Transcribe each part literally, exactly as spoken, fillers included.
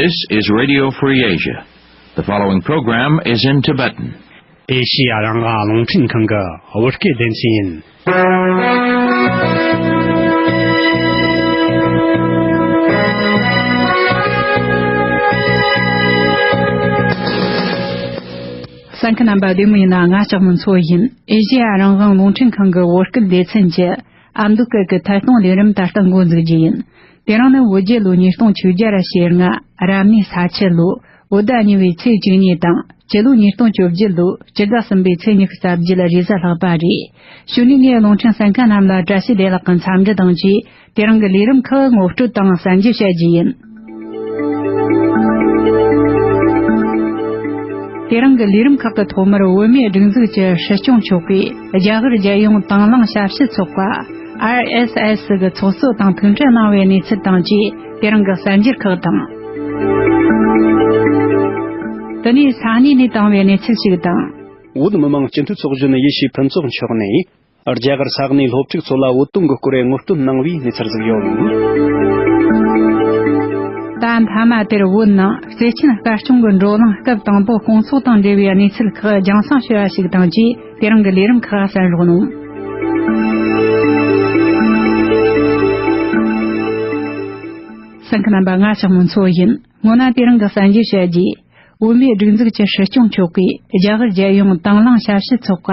This is Radio Free Asia. The following program is in Tibetan. ཨེ་ཤི་ཡ་རང་དབང་རླུང་འཕྲིན་ཁང་གི་བོད་སྐད་སྡེ་ཚན་ཡིན། གསན་མཁན་རྣམ་པ་བདེ་མོ་ཡིན་ན། ང་ལྕགས་མོ་མཚོ་ཡིན། ཨེ་ཤི་ཡ་རང་དབང་རླུང་འཕྲིན་ཁང་གི་བོད་སྐད་སྡེ་ཚན་གྱི་ཨ་མདོ་སྐད་ཀྱི་ཐད་གཏོང་ལས་རིམ་ད་ལྟ་འགོ་འཛུགས་རྒྱུ་ཡིན། དེ་རིང་ནི་བོད་རྒྱལ་ལོ་ཉིས་སྟོང་བཅོ་བརྒྱད་ར་ཞེ་ལྔ། རབ་གནས་ས་ཁྱི་ལོ། བོད་ཟླ་གཉིས་པའི་ཚེས་བཅུ་གཉིས་དང་། སྤྱི་ལོ་ཉིས་སྟོང་བཅོ་བརྒྱད་ལོ་སྤྱི་ཟླ་གསུམ་པའི་ཚེས་ཉི་ཤུ་རྩ་བརྒྱད་ལ་རེས་གཟའ་ལྷག་པ་རེད། གཞུག་ནས་ངས་རླུང་འཕྲིན་གསན་མཁན་རྣམས་ལ་བཀྲ་ཤིས་བདེ་ལེགས་ཀྱི་འཚམས་འདྲི་དང་བཅས། དེ་རིང་གི་ལས་རིམ་ཁག་ངོ་སྤྲོད་དང་གསན་རྒྱུ་བྱ་རྒྱུ་ཡིན། དེ་རིང་གི་ལས་རིམ་ཁག་གི་ཐོག་མར་བོད་མིའི་སྒྲིག་འཛུགས་ཀྱི་སྲིད་སྐྱོང་མཆོག་གིས་རྒྱ་གར་རྒྱལ་ཡོངས་དང་བླངས་ཞབས་ཞུ་ཚོགས་པ། ཨར་ཨེས་ཨེས་སི་གི་ཚོགས་གཙོ་དང་ཐུག་འཕྲད་གནང་བའི་གནས་ཚུལ་དང་བཅས། དེ་རིང་གི་གསར་འགྱུར་ཁག་དང་། དེ་ནས་ས་གནས་ནས་བཏང་བའི་གནས་ཚུལ་ཞིག་དང་། བོད་མི་མང་སྤྱི་འཐུས་ཚོགས་གཞོན་ཡེ་ཤེས་ཕུན་ཚོགས་མཆོག་ནས། རྒྱ་གར་ས་གནས་སློབ་ཕྲུག་ཚོ་ལ་བོད་དོན་གྱི་སྐོར་ངོ་སྤྲོད་གནང་བའི་གནས་ཚུལ་ཟིག་ཡོད། ད་མཐའ་མ་དེར་བོད་ནང་བརྩེ་ཆེན་དཀར་སྐྱོང་གི་འགྲོ་ལམ་སྐབས་དང་པོ་སྐོང་ཚོགས་དང་འབྲེལ་བའི་གནས་ཚུལ་ཁག་རྒྱང་སྲིང་ཞུ་བ་ཞིག་དང་བཅས། དེ་རིང་གི་ལས་རིམ་ཁག་གསན་རོགས་གནང་། གསན་མཁན་རྣམ་པ། ང་ལྕགས་མོ་མཚོ་ཡིན། སྔོན་ན་དེ་རིང་གི་གསར་འགྱུར་བཤད་རྗེས། བོད་མིའི་སྒྲིག་འཛུགས་ཀྱི་སྲིད་སྐྱོང་མཆོག་གིས་རྒྱ་གར་རྒྱལ་ཡོངས་དང་བླངས་ཞབས་ཞུ་ཚོགས་པ།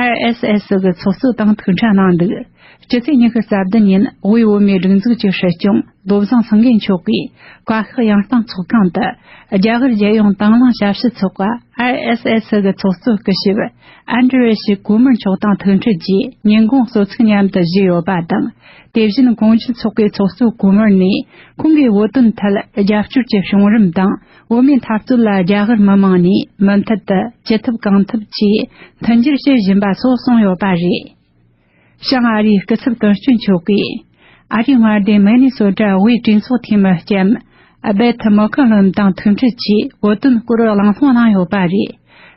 ཨར་ཨེས་ཨེས་སི་གི་ཚོགས་གཙོ་དང་ཐུག་འཕྲད་གནང་འདུག། སྤྱི་ཚེས་ཉི་ཤུ་རྩ་བདུན་ཉིན་དབུས་བོད་མིའི་སྒྲིག་འཛུགས་ཀྱི་སྲིད་སྐྱོང་བློ་བཟང་སེང་གེ་མཆོག་གིས་བཀའ་ཤག་ཡང་སྟེང་ཚོགས་ཁང་དུ། རྒྱ་གར་རྒྱལ་ཡོངས་དང་བླངས་ཞབས་ཞུ་ཚོགས་པ། ཨར་ཨེས་ཨེས་སི་གི་ཚོགས་གཙོ་སྐུ་ཞབས་ཨན་ཏྲེ་ཡེ་ཤི་ཀུ་མར་མཆོག་དང་ཐུག་འཕྲད་ཀྱིས་ཉིན་གུང་གསོལ་ཚིགས་མཉམ་དུ་བཞེས་ཡོད་པ་དང་། དེ་བཞིན་གོང་ཞུས་ཚོགས་པའི་ཚོགས་གཙོ་ཀུ་མར་ནས། ཁོང་གིས་བོད་དོན་ཐད་རྒྱབ་སྐྱོར་གྱི་བྱུང་རིམ་དང་། བོད་མིའི་འཐབ་རྩོད་ལ་རྒྱ་གར་མི་མང་ནས་མུ་མཐུད་དུ་ཅི་ཐུབ་གང་ཐུབ་ཀྱིས་མཐུན་འགྱུར་བྱེད་བཞིན་པ་སོགས་གསུངས་ཡོད་པ་རེད། བྱང་ཨ་རིའི་སྐུ་ཚབ་དོན་གཅོད་མཆོག་གིས། ཨ་རིའི་མངའ་སྡེ་མི་ནི་སོ་ཊ་དབུས་གྲོས་ཚོགས་འཐུས་མི་ལྕམ་སྦེ་ཐི་མོ་ཁོ་ལོམ་དང་ཐུག་འཕྲད་ཀྱིས་བོད་དོན་སྐོར་གླེང་སློང་གནང་ཡོད་པ་རེད།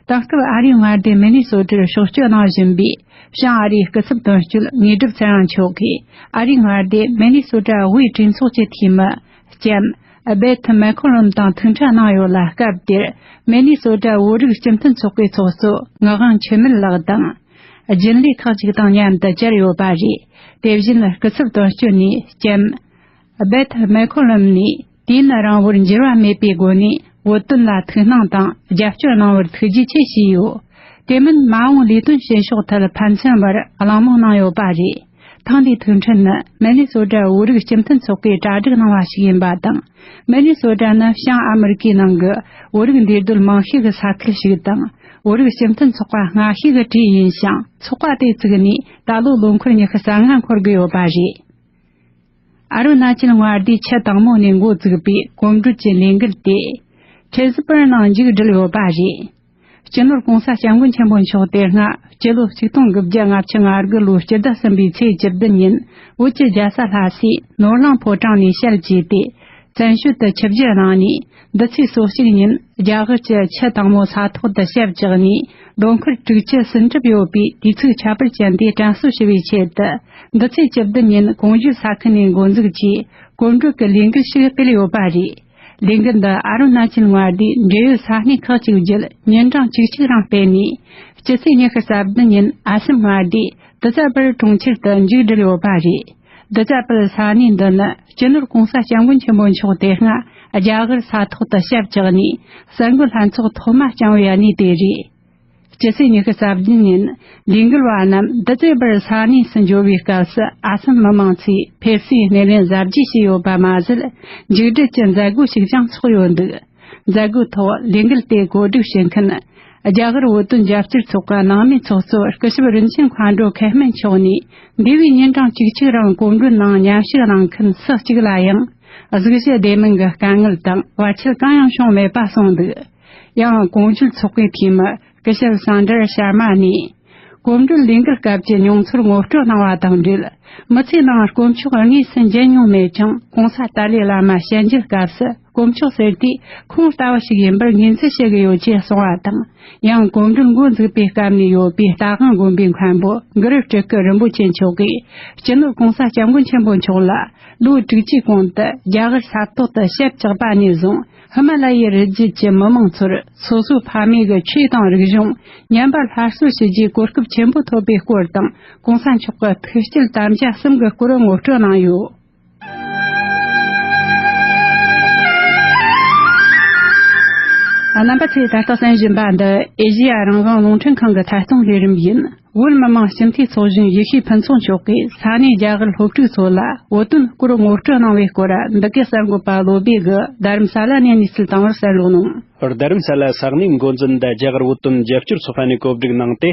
དེང་སྐབས་ཨ་རིའི་མངའ་སྡེ་མི་ནི་སོ་ཊར་ཕྱོགས་བསྐྱོད་གནང་བཞིན་པའི་བྱང་ཨ་རིའི་སྐུ་ཚབ་དོན་གཅོད་དངོས་གྲུབ་ཚེ་རིང་མཆོག་གིས། ཨ་རིའི་མངའ་སྡེ་མི་ནི་སོ་ཊ་དབུས་གྲོས་ཚོགས་ཀྱི་འཐུས་མི་ལྕམ་སྦེ་ཐི་མེ་ཁོ་ལོམ་དང་ཐུག་འཕྲད་གནང་ཡོད་ལ། སྐབས་དེར་མི་ནི་སོ་ཊ་བོད་རིགས་སྤྱི་མཐུན་ཚོགས་པའི་ཚོགས་གཙོ་ངག་དབང་འཆི་མེད་ལགས་དང་། རྒྱུན་ལས་ཁག་ཅིག་དང་མཉམ་དུ་བཅར་ཡོད་པ་རེད། དེ་བཞིན་སྐུ་ཚབ་དོན་གཅོད་ནས་ལྕམ་སྦེ་ཐི་མེ་ཁོ་ལོམ་ནས། དུས་ཡུན་རིང་བོར་འགྱུར་བ་མེད་པའི་སྒོ་ནས་བོད་དོན་ལ་ཐུགས་སྣང་དང་རྒྱབ་སྐྱོར་གནང་བར་ཐུགས་རྗེ་ཆེ་ཞུས་ཡོད། དེ་མིན་མ་འོངས་ལས་དོན་བྱེད་ཕྱོགས་ཐད་ཕན་ཚུན་བར་གླེང་མོལ་གནང་ཡོད་པ་རེད། ཐེངས་འདིའི་ཐུག་འཕྲད་ནི་མི་ནི་སོ་ཊ་བོད་རིགས་སྤྱི་མཐུན་ཚོགས་པས་གྲ་སྒྲིག་གནང་བ་ཞིག་ཡིན་པ་དང་། མི་ནི་སོ་ཊ་ནི་བྱང་ཨ་མི་རི་ཀའི་ནང་གི་བོད་རིགས་འདུས་སྡོད་མང་ཤོས་ཀྱི་ས་ཁུལ་ཞིག་དང་། བོད་རིགས་སྤྱི་མཐུན་ཚོགས་པ་སྔ་ཤོས་ཀྱི་གྲས་ཡིན་ཞིང་། ཚོགས་པ་དེ་བཙུགས་ནས་ད་ལོ་ལོ་འཁོར་ཉི་ཤུ་རྩ་ལྔ་འཁོར་གྱི་ཡོད་པ་རེད། ཨ་རུ་ན་ཅལ་མངའ་སྡེའི་ཆུ་དྭངས་མོ་ནས་འགོ་བཙུགས་པའི་གོམ་བགྲོད་ཀྱི་ལས་འགུལ་དེ། ཁྲེ་ཟི་པུར་ནང་མཇུག་བསྒྲིལ་ཡོད་པ་རེད། སྤྱི་ནོར་༸གོང་ས་༸སྐྱབས་མགོན་ཆེན་པོ་མཆོག་དེ་སྔ་སྤྱི་ལོ་ཆིག་སྟོང་དགུ་བརྒྱ་ལྔ་བཅུ་ང་དགུ་ལོའི་སྤྱི་ཟླ་གསུམ་པའི་ཚེས་བཅུ་བདུན་ཉིན་བོད་ཀྱི་རྒྱལ་ས་ལྷ་སའི་ནོར་གླིང་ཕོ་བྲང་ནས་ཞལ་གྱེས་ཏེ། བཙན་བྱོལ་དུ་ཆིབས་བསྒྱུར་གནང་ནས། འདི་ཚེས་སོ་གཅིག་ཉིན་རྒྱ་གར་གྱི་ཆུ་དྭངས་མོ་ས་ཐོག་ཏུ་ཞབས་བཅགས་ནས། ལོ་འཁོར་དྲུག་ཅུ་ཟིན་གྲུབ་ཡོད་པའི་དུས་ཚིགས་ཁྱད་པར་ཅན་དེ་དྲན་གསོ་ཞུ་བའི་ཆེད་དུ། འདི་ཚེས་བཅུ་བདུན་ཉིན་གོང་ཞུས་ས་ཁུལ་ནས་འགོ་འཛུགས་ཀྱིས་གོམ་བགྲོད་ཀྱི་ལས་འགུལ་ཞིག་སྤེལ་ཡོད་པ་རེད། ལས་འགུལ་འདི་ཨ་རུ་ན་ཅལ་མངའ་སྡེའི་འབྲེལ་ཡོད་ས་གནས་ཁག་ཅིག་བརྒྱུད་ཉིན་གྲངས་བཅུ་གཅིག་རིང་སྤེལ་ནས། སྤྱི་ཚེས་ཉི་ཤུ་རྩ་བདུན་ཉིན་ཨ་སམ་མངའ་སྡེའི་དི་ཙ་པུར་གྲོང་ཁྱེར་དུ་མཇུག་བསྒྲིལ་ཡོད་པ་རེད། དི་ཙ་པུར་ས་གནས་འདི་ནི་སྤྱི་ནོར་༸གོང་ས་༸སྐྱབས་མགོན་ཆེན་པོ་མཆོག་དེ་སྔ་རྒྱ་གར་ས་ཐོག་ཏུ་ཞབས་བཅགས་ནས་གསར་འགོད་ལྷན་ཚོགས་ཐོག་མ་བསྐྱངས་པའི་གནས་དེ་རེད། སྤྱི་ཚེས་ཉི་ཤུ་རྩ་བདུན་ཉིན་ལས་འགུལ་བ་རྣམས་དི་ཙ་པུར་ས་གནས་སུ་འབྱོར་བའི་སྐབས་སུ། ཨ་སམ་མི་མང་ཚོས་ཕེབས་བསུའི་སྣེ་ལེན་གཟབ་རྒྱས་བྱས་ཡོད་པ་མ་ཟད། མཇུག་སྒྲིལ་གྱི་མཛད་སྒོ་ཞིག་ཀྱང་ཚོགས་ཡོད་འདུག། མཛད་སྒོའི་ཐོག་ལས་འགུལ་དེ་གོ་སྒྲིག་བྱེད་མཁན། རྒྱ་གར་བོད་དོན་རྒྱབ་སྐྱོར་ཚོགས་ཀྱི་ནང་མིའི་ཚོགས་གཙོ་སྐུ་ཞབས་རིན་ཆེན་མཁའ་འགྲོ་ཁེ་སྨན་མཆོག་ནས། འདས་པའི་ཉིན་གྲངས་བཅུ་གཅིག་རིང་གོམ་བགྲོད་ནང་མཉམ་ཞུགས་གནང་མཁན་སུ་གཅིག་ལ་ཡང་གཟུགས་གཞི་བདེ་མིན་གྱི་དཀའ་ངལ་དང་བར་ཆད་གང་ཡང་བྱུང་མེད་པ་གསུངས་འདུག། ཡང་གོང་ཞུས་ཚོགས་པའི་འཐུས་མི་སྐུ་ཞབས་སན་དར་ཤར་མ་ནས། གོམ་བགྲོད་ལས་འགུལ་སྐབས་ཀྱི་མྱོང་ཚོར་ངོ་སྤྲོད་གནང་བ་དང་འབྲེལ། མི་ཚེ་ནང་དཀོན་མཆོག་དངོས་སུ་མཇལ་མྱོང་མེད་ཀྱང་། གོང་ས་ཏཱ་ལའི་བླ་མ་བཤད་འཇལ་སྐབས་སུ་དཀོན་མཆོག་ཟེར་དུས་ཁོང་ལྟ་བུ་ཞིག་ཡིན་པར་ངོས་འཛིན་བྱེད་ཀྱི་ཡོད་ཅེས་གསུངས་པ་དང་། ཡང་གོམ་བགྲོད་འགོ་འཛུགས་པའི་སྐབས་ནས་ཡོད་པའི་རྟ་དབང་དགོན་པའི་མཁན་པོ་གུ་རུ་སྤྲུལ་སྐུ་རིན་པོ་ཆེ་མཆོག་གིས། སྤྱི་ནོར་༸གོང་ས་༸སྐྱབས་མགོན་ཆེན་པོ་མཆོག་ལ་ལོ་དྲུག་ཅུའི་གོང་དུ་རྒྱ་གར་ས་ཐོག་ཏུ་ཞབས་བཅགས་པ་ནས་བཟུང་། ཧི་མ་ལ་ཡའི་རི་རྒྱུད་ཀྱི་མི་མང་ཚོར་སོ་སོའི་ཕ་མེས་ཀྱི་ཆོས་དང་རིག་གཞུང་མཉམ་པར་སླར་གསོ་བྱེད་རྒྱུའི་གོ་སྐབས་ཆེན་པོ་ཐོབ་པའི་སྐོར་དང་། གོང་ས་མཆོག་གི་ཐུགས་བསྐྱེད་དམ་བཅའ་གསུམ་གྱི་སྐོར་ངོ་སྤྲོད་གནང་ཡོད། རྣམ་པ་ཚོས་ད་ལྟ་གསན་བཞིན་པ་འདི་ཨེ་ཤེ་ཡ་རང་དབང་རླུང་འཕྲིན་ཁང་གི་ཐད་གཏོང་ལས་རིམ་ཡིན། བོད་མི་མང་སྤྱི་འཐུས་ཚོགས་གཞོན་ཡེ་ཤེས་ཕུན་ཚོགས་མཆོག་གིས་ས་གནས་རྒྱ་གར་སློབ་ཕྲུག་ཚོ་ལ་བོད་དོན་སྐོར་ངོ་སྤྲོད་གནང་བའི་སྐོར། འདི་གའི་གསར་འགོད་པ་བློ་བྷེ་གིས་རྡ་རམ་ས་ལ་ནས་གནས་ཚུལ་བཏང་བར་གསན་རོགས་གནང་། རྡ་རམ་ས་ལ་ས་གནས་འགོ་འཛིན་དང་རྒྱ་གར་བོད་དོན་རྒྱབ་སྐྱོར་ཚོགས་པ་ནས་གོ་སྒྲིག་གནང་སྟེ།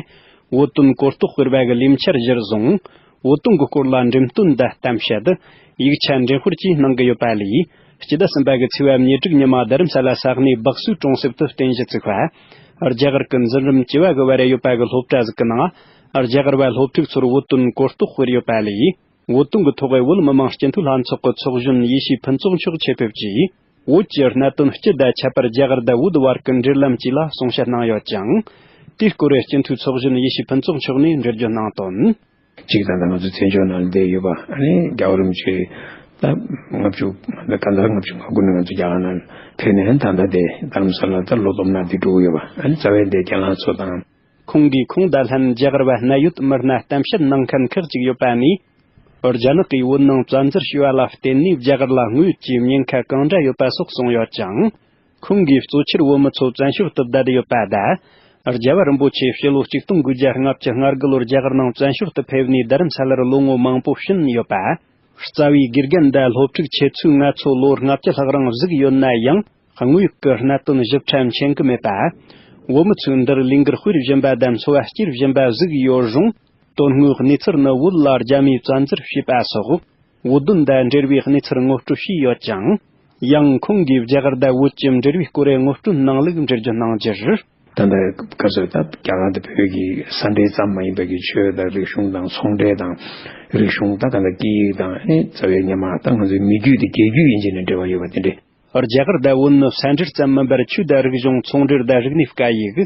བོད་དོན་གོ་རྟོགས་སྤེལ་བ་གི་ལས་འཆར་གཞིར་བཟུང་། བོད་དོན་གྱི་སྐོར་ལ་འགྲེམས་སྟོན་དང་གཏམ་བཤད། ཡིག་ཆ་འགྲེམས་སྤེལ་བཅས་གནང་གི་ཡོད་པ་ལས། སྤྱི་ཟླ་གསུམ་པ་གི་ཚེས་པ་ཉེར་དྲུག་ཉི་མ་རྡ་རམ་ས་ལ་ས་གནས་སྦག་སུའི་གྲོང་གསེབ་ཏུ་རྟེན་གཞི་བཙུགས་པ། རྒྱ་གར་གྱི་འཛིན་རིམ་བཅུ་བ་གི་བར་ཡོད་པ་གི་སློབ་གྲྭ་ཟིག་གི་ནང་། རྒྱ་གར་བ་སློབ་ཕྲུག་ཚོར་བོད་དོན་གོ་རྟོགས་སྤེལ་ཡོད་པ་ལས། བོད་དོན་གྱི་ཐོག་བོད་མི་མང་སྤྱི་འཐུས་ལྷན་ཚོགས་ཀྱི་ཚོགས་གཞོན་ཡེ་ཤེས་ཕུན་ཚོགས་མཆོག་ཆེད་ཕེབས་ཀྱིས། བོད་ཀྱི་གནད་དོན་སྤྱི་དང་ཁྱད་པར་རྒྱ་གར་དང་བོད་བར་གྱི་འབྲེལ་ལམ་བཅས་ལ་གསུང་བཤད་གནང་ཡོད་ཅིང་། དེའི་སྐོར་སྤྱི་འཐུས་ཚོགས་གཞོན་ཡེ་ཤེས་ཕུན་ཚོགས་མཆོག་ནས་འགྲེལ་བརྗོད་གནང་དོན། གཅིག་དང་ད་ང་ཚོ་བཙན་བྱོལ་ནང་བསྡད་ཡོད་པ། ཨ་ནི་རྒྱལ་བ་རིན་པོ་ཆེ་ད་ལྔ་བཅུ་ད་ག་ད་ལྔ་བཅུ་ང་དགུ་ནས་ང་ཚོ་རྒྱ་གར་ནང་ཕེབས་ནས་ད་ལྟ་དེ་རྡ་རམ་ས་ལ་ད་ལོ་སྟོང་ནང་དེ་འགྲོ་གི་ཡོད་པ། ཨ་ནི་རྩ་བའི་དེ་རྒྱ་ནག་ཚོ་དང་། ཁོང་གིས་ཁོང་དང་ལྷན་རྒྱ་གར་བ་གནད་ཡོད་མི་སྣ་གཏམ་བཤད་གནང་མཁན་ཁག་ཅིག་ཡོད་པ་ནས། རྒྱ་ནག་གིས་བོད་ནང་བཙན་འཛུལ་བྱས་པ་ལ་བརྟེན་ནས་རྒྱ་གར་ལ་དངོས་ཡོད་ཀྱི་ཉེན་ཁ་གང་འདྲ་ཡོད་པ་སོགས་གསུངས་ཡོད་ཅིང་། ཁོང་གིས་གཙོ་ཆེར་བོད་མི་ཚོ་བཙན་བྱོལ་དུ་བསྡད་ཡོད་པ་དང་། རྒྱལ་བ་རིན་པོ་ཆེ་སྤྱི་ལོ་ཆིག་སྟོང་དགུ་བརྒྱ་ལྔ་བཅུ་ང་དགུ་ལོར་རྒྱ་གར་ནང་བཙན་བྱོལ་དུ་ཕེབས་ནས་རྡ་རམ་ས་ལར་ལོ་ངོ་མང་པོ་ཕྱིན་ཡོད་པ། རྩ་བའི་དགེ་རྒན་དང་སློབ་ཕྲུག་ཁྱེད་ཚོས་ང་ཚོ་ལོ་ལྔ་བཅུ་ལྷག་རིང་གཟིགས་ཡོད་ན་ཡང་། དངོས་ཡོད་ཀྱི་གནད་དོན་ཞིབ་ཕྲ་མཁྱེན་གྱི་མེད་པ། བོད་མི་ཚོས་འདིར་ལས་འགུལ་སྤེལ་བཞིན་པ་དང་འཚོ་བ་སྐྱེལ་བཞིན་པ་གཟིགས་ཡོད་རུང་། དོན་དངོས་གནས་ཚུལ་ནི་བོད་ལ་རྒྱ་མིས་བཙན་འཛུལ་བྱས་པ་སོགས། བོད་དོན་དང་འབྲེལ་བའི་གནས་ཚུལ་ངོ་སྤྲོད་བྱས་ཡོད་ཅིང་། ཡང་ཁོང་གིས་རྒྱ་གར་དང་བོད་ཀྱི་འབྲེལ་བའི་སྐོར་ངོ་སྤྲོད་གནང་ལུགས་འགྲེལ་བརྗོད་གནང་རྒྱུར། ད་ལྟ་སྐབས་སུ་ད་རྒྱ་གར་དང་བོད་ཀྱི་ས་འབྲེལ་ཙམ་མ་ཡིན་པའི་གི་ཆོས་དང་རིག་གཞུང་དང་ཚོང་འབྲེལ་དང་། རིག་གཞུང་ད་ག་ད་སྐད་ཡིག་དང་ཨེ་རྩ་བའི་སྔོན་མ་ད་ང་ཚོའི་མི་རྒྱུད་དེ་རྒྱལ་རྒྱུད་ཡིན་གྱི་ནས་འབྲེལ་བ་ཡོད་པ་དེ་འདྲས། རྒྱ་གར་དང་བོད་ནི་ས་འབྲེལ་ཙམ་མིན་པར་ཆོས་དང་རིག་གཞུང་ཚོང་འབྲེལ་དང་རིག་གནས་སྐད་ཡིག་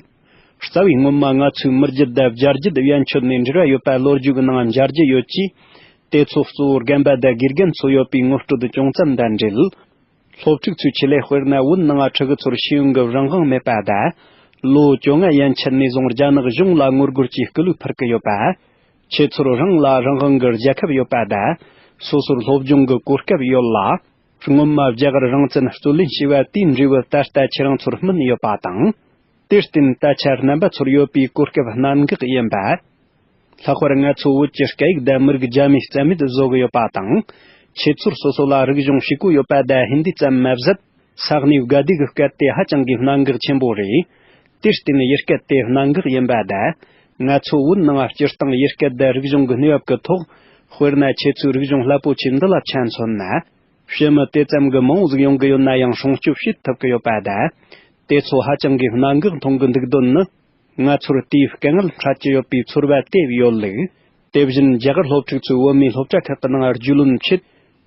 རྩ་བའི་སྔོན་མ་ང་ཚོའི་མི་རྒྱུད་དང་བརྒྱ་རྒྱུད་ཡན་ཆོད་ནས་འབྲེལ་བ་ཡོད་པ་ལོ་རྒྱུས་ཀྱི་ནང་མཇལ་རྒྱུ་ཡོད་ཅེས། དེ་ཚོ་གཙོ་བོ་རྒན་པ་དང་དགེ་རྒན་ཚོ་ཡོད་པའི་ངོ་སྤྲོད་ཅུང་ཙམ་དང་འབྲེལ། སློབ་ཕྲུག་ཚོའི་ཆེད་ལས་དཔེར་ན་བོད་ནང་ཕྲུ་གུ་ཚོར་ཤེས་ཡོན་གྱི་རང་དབང་མེད་པ་དང་། ལོ་བཅོ་ལྔ་ཡན་ཆད་ནས་བཟུང་རྒྱ་ནག་གཞུང་ལ་ངོ་རྒོལ་གྱི་སྐུལ་ལུགས་ཕུལ་གྱི་ཡོད་པ། ཁྱེད་ཚོར་རང་ལ་རང་དབང་གི་རྒྱལ་ཁབ་ཡོད་པ་དང་། སོ་སོར་སློབ་སྦྱོང་གི་གོ་སྐབས་ཡོད་ལ། སྔོན་མ་རྒྱ་གར་རང་བཙན་རྩོད་ལེན་བྱས་པ་དེའི་འབྲས་བུ་ད་ལྟ་ཁྱེད་རང་ཚོར་སྨིན་ཡོད་པ་དང་། དེར་བརྟེན་ད་ཆ་རྣམ་པ་ཚོར་ཡོད་པའི་གོ་སྐབས་གནད་འགག་ཡིན་པ། ལྷག་པར་ང་ཚོ་བོད་ཀྱི་སྐད་ཡིག་དང་མི་རིགས་རྒྱ་མིས་རྩ་མེད་བཟོ་གི་ཡོད་པ་དང་། ཁྱེད་ཚོར་སོ་སོ་ལ་རིག་གཞུང་ཤེས་གོ་ཡོད་པ་དང་ཧིན་དི་ཙམ་མ་ཟད། ས་གནས་དགའ་བདེ་གི་སྐད་དེ་ཧ་ཅང་གི་གནད་འགག་ཆེན་པོ་རེད། དེར་བརྟེན་ཡུལ་སྐད་དེ་གནད་འགག་ཡིན་པ་དང་། ང་ཚོ་བོད་ནང་སྤྱིར་བཏང་ཡུལ་སྐད་དང་རིག་གཞུང་གི་གནས་བབ་ཀྱི་ཐོག་དཔེར་ན་ཁྱེད་ཚོའི་རིག་གཞུང་རླབས་པོ་ཆེ་འདི་ལ་ཆ་མཚོན་ན། ཕྱི་མི་དེ་ཙམ་གྱི་མང་བོ་ཟིག་ཡོང་གི་ཡོད་ན་ཡང་སྲུང་སྐྱོབ་བྱེད་ཐུབ་ཀྱི་ཡོད་པ་དང་། དེ་ཚོ་ཧ་ཅང་གི་གནད་འགག་མཐོང་གི་འདུག་དོན་ནི། ང་ཚོར་དེའི་དཀའ་ངལ་འཕྲད་ཀྱི་ཡོད་པའི་ཚོར་བ་དེ་ཡོད་ལུགས། དེ་བཞིན་རྒྱ་གར་སློབ་ཕྲུག་ཚོས་བོད་མིའི་སློབ་གྲྭ་ཁག་གི་ནང་རྒྱུས་ལོན་ཆེད་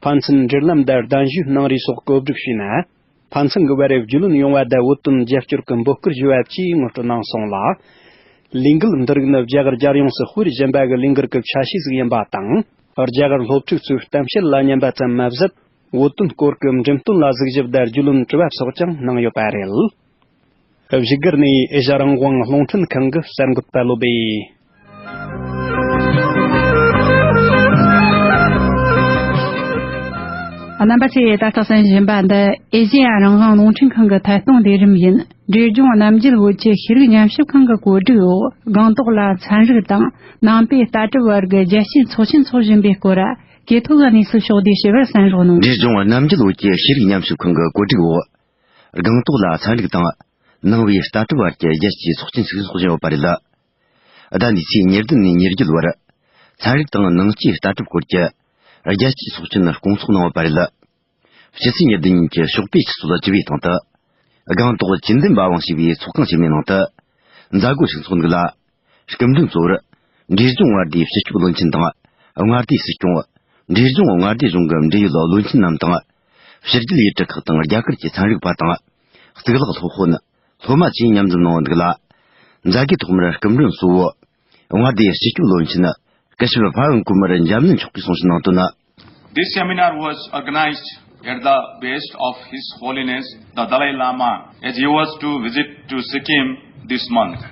ཕན་ཚུན་འབྲེལ་ལམ་དང་གདན་ཞུ་གནང་རེས་སོགས་གོ་སྒྲིག་བྱས་ན། ཕན་ཚུན་གྱི་བར་རྒྱུས་ལོན་ཡོང་བ་དང་བོད་དོན་རྒྱབ་སྐྱོར་གྱི་འབོད་སྐུལ་ཞུ་བ་བཅས་ངོ་སྤྲོད་གནང་སོང་ལ། ལས་འགུལ་འདི་རིགས་ནི་རྒྱ་གར་རྒྱལ་ཡོངས་སུ་སྤེལ་བཞིན་པ་གི་ལས་འགུལ་གྱི་ཆ་ཤས་ཟིག་ཡིན་པ་དང་། རྒྱ་གར་སློབ་ཕྲུག་ཚོའི་གཏམ་བཤད་ལ་ཉན་པ་ཙམ་མ་ཟད། བོད་དོན་སྐོར་གྱི་འགྲེམས་སྟོན་ལ་གཟིགས་ཞིབ་དང་རྒྱུས་ལོན་དྲི་བ་སོགས་ཀྱང་གནང་ཡོད་པ་རེད། བཞུགས་སྒར་ནས་ཨེ་ཤ་རང་དབང་རླུང་འཕྲིན་ཁང་གི་གསར་འགོད་པ་བློ་བྷེ། རྣམ་པ་ཚོས་ད་ལྟ་གསན་བཞིན་པ་འདི་ཨེ་ཤེ་ཡ་རང་དབང་རླུང་འཕྲིན་ཁང་གི་ཐད་གཏོང་ལས་རིམ་ཡིན། འབྲས་ལྗོངས་རྣམ་རྒྱལ་བོད་ཀྱི་ཤེས་རིག་ཉམས་ཞིབ་ཁང་གི་གོ་སྒྲིག་འོག་སྒང་ཏོག་ལ་ཚན་རིག་དང་ནང་པའི་ལྟ་གྲུབ་བར་གྱི་རྒྱལ་སྤྱིའི་ཚོགས་ཆེན་འཚོགས་བཞིན་པའི་སྐོར། གོ་ཐོས་གནས་ཚུལ་ཕྱོགས་བསྡུས་ཞུ་བར་གསན་རོགས་གནང་། འབྲས་ལྗོངས་རྣམ་རྒྱལ་བོད་ཀྱི་ཤེས་རིག་ཉམས་ཞིབ་ཁང་གི་གོ་སྒྲིག་འོག་སྒང་ཏོག་ལ་ཚན་རིག་དང་ནང་པའི་ལྟ་གྲུབ་བར་གྱི་རྒྱལ་སྤྱིའི་ཚོགས་ཆེན་ཞིག་འཚོགས་བཞིན་ཡོད་པ་རེད། ཟླ་འདིའི་ཚེས་ཉེར་བདུན་ནས་ཉེར་བརྒྱད་བར། ཚན་རིག་དང་ནང་སྐྱེས་ལྟ་གྲུབ་སྐོར་གྱི་རྒྱལ་སྤྱིའི་ཚོགས་ཆེན་སྐོང་ཚོགས་གནང་ཡོད་པ་རེད། སྤྱི་ཚེས་ཉེར་བདུན་ཉིན་གྱི་ཞོགས་པའི་ཆུ་ཚོད་བཅུ་པའི་སྟེང་དུ། སྒང་ཏོག་ཅིན་ཏེན་པ་ཝང་ཞེས་པའི་ཚོགས་ཁང་ཆེན་མོའི་ནང་དུ། མཛད་སྒོ་ཞིག་འཚོགས་འདུག་ལ། སྐུ་མགྲོན་གཙོ་བོར། འབྲས་ལྗོངས་མངའ་སྡེའི་སྤྱི་ཁྱབ་བློན་ཆེན་དང་། མངའ་སྡེའི་སྲིད་སྐྱོང་། འབྲས་ལྗོངས་མངའ་སྡེ་གཞུང་གི་འབྲེལ་ཡོད་བློན་ཆེན་རྣམས་དང་། ཕྱི་རྒྱལ་ཡུལ་གྲུ་ཁག་དང་རྒྱ་གར་གྱི་ཚན་རིག་པ་དང་། གཙུག་ལག་སློབ་དཔོན། སློབ་མ་བཅས་མཉམ་འཛོམས་གནང་འདུག་ལ། མཛད་སྒོའི་ཐོག་མར་སྐུ་མགྲོན་གཙོ་བོ། མངའ་སྡེའི་སྤྱི་ཁྱབ་བློན་ཆེན། སྐུ་ཞབས་ཕ་ཝན་ཀུ་མར་འཇམ་ནན་མཆོག་གིས་གསུང་བཤད་གནང་དོན། This seminar was organized at the behest of His Holiness the Dalai Lama, as he was to visit to Sikkim this month.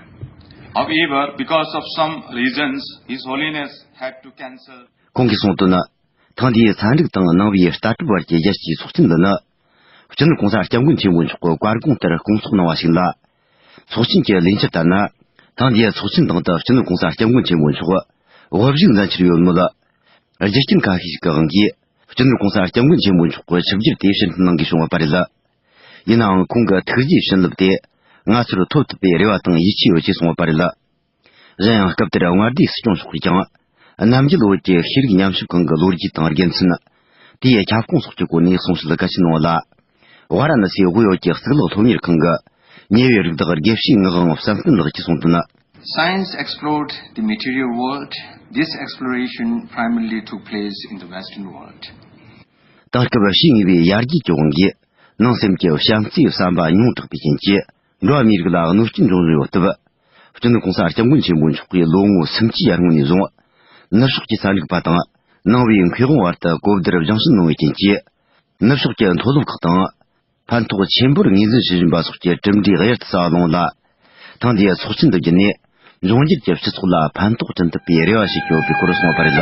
However, because of some reasons, His Holiness had to cancel. ཁོང་གིས་གསུངས་དོན། ཐེངས་འདིའི་ཚན་རིག་དང་ནང་པའི་ལྟ་གྲུབ་བར་གྱི་རྒྱལ་སྤྱིའི་ཚོགས་ཆེན་འདི་ནི། སྤྱི་ནོར་གོང་ས་སྐྱབས་མགོན་ཆེན་པོ་མཆོག་གི་བཀའ་དགོངས་ལྟར་སྐོང་ཚོགས་གནང་བ་ཞིག་ལ། ཚོགས་ཆེན་གྱི་ལས་འཆར་ལྟར་ན། ཐེངས་འདིའི་ཚོགས་ཆེན་སྟེང་དུ་སྤྱི་ནོར་གོང་ས་སྐྱབས་མགོན་ཆེན་པོ་མཆོག་དབུ་བཞུགས་མཛད་འཆར་ཡོད་མོད། རྒྱུ་རྐྱེན་ཁ་ཤས་ཤིག་གི་དབང་གིས། སྤྱི་ནོར་གོང་ས་སྐྱབས་མགོན་ཆེན་པོ་མཆོག་གི་ཆིབས་བསྒྱུར་དེ་ཕྱིར་འཐེན་གནང་དགོས་བྱུང་བ་པ་རེད། ཡིན་ནའང་ཁོང་གི་ཐུགས་རྗེའི་བྱིན་རླབས་དེ་ང་ཚོར་ཐོབ་ཐུབ་པའི་རེ་བ་དང་ཡིད་ཆེས་ཡོད་ཅེས་གསུངས་བ་པ་རེད། གཞན་ཡང་སྐབས་དེར་མངའ་སྡེའི་སྲིད་སྐྱོང་མཆོག་གིས་ཀྱང་། གནམ་རྒྱུད་བོད་ཀྱི་ཤེས་རིག་ཉམས་ཞིབ་ཁང་གི་ལོ་རྒྱུས་དང་དགེ་མཚན། དེའི་ཁྱབ་ཁོངས་སོགས་ཀྱི་སྐོར་ནས་གསུང་བཤད་གལ་ཆེན་གནང་བ་ལ། ཝཱ་ར་ཎ་སིའི་དབུས་བོད་ཀྱི་གཙུག་ལག་སློབ་གཉེར་ཁང་གི་ཉེ་བའི་རིགས་བདག་དགེ་བཤེས་ངག་དབང་བསམ་གཏན་ལགས་ཀྱིས་གསུངས་དོན། Science explored the material world. This exploration primarily took place in the Western world. དེང་སྐབས་ཤེས་ངེས་པའི་ཡར་རྒྱས་ཀྱི་དབང་གིས། ནང་སེམས་ཀྱི་བྱམས་བརྩེའི་བསམ་པ་ཉུང་དྲགས་པའི་རྐྱེན་གྱིས། འགྲོ་བ་མིའི་རིགས་ལ་གནོད་སྐྱོན་འབྱུང་བཞིན་ཡོད་སྟབས། སྤྱི་ནོར་གོང་ས་སྐྱབས་མགོན་ཆེན་པོ་མཆོག་གིས་ལོ་ངོ་སུམ་ཅུའི་ཡར་སྔོན་ནས་བཟུང་། ནུབ་ཕྱོགས་ཀྱི་ཚན་རིག་པ་དང་། ནང་པའི་མཁས་དབང་བར་དུ་གོ་བསྡུར་སྦྱང་བཤད་གནང་བའི་རྐྱེན་གྱིས། ནུབ་ཕྱོགས་ཀྱི་མཐོ་སློབ་ཁག་དང་། ཕན་ཐོགས་ཆེན་པོར་ངོས་འཛིན་བྱེད་བཞིན་པ་སོགས་ཀྱི་གྲུབ་འབྲས་གཡུར་དུ་ཟ་བ་གནང་ལ། ཐེངས་འདིའི་ཚོགས་ཆེན་འདི་བརྒྱུད་ནས། འབྱུང་འགྱུར་གྱི་སྤྱི་ཚོགས་ལ་ཕན་ཐོགས་བསྐྲུན་ཐུབ་པའི་རེ་བ་བྱེད་ཀྱི་ཡོད་པའི་སྐོར་གསུངས་པ་རེད།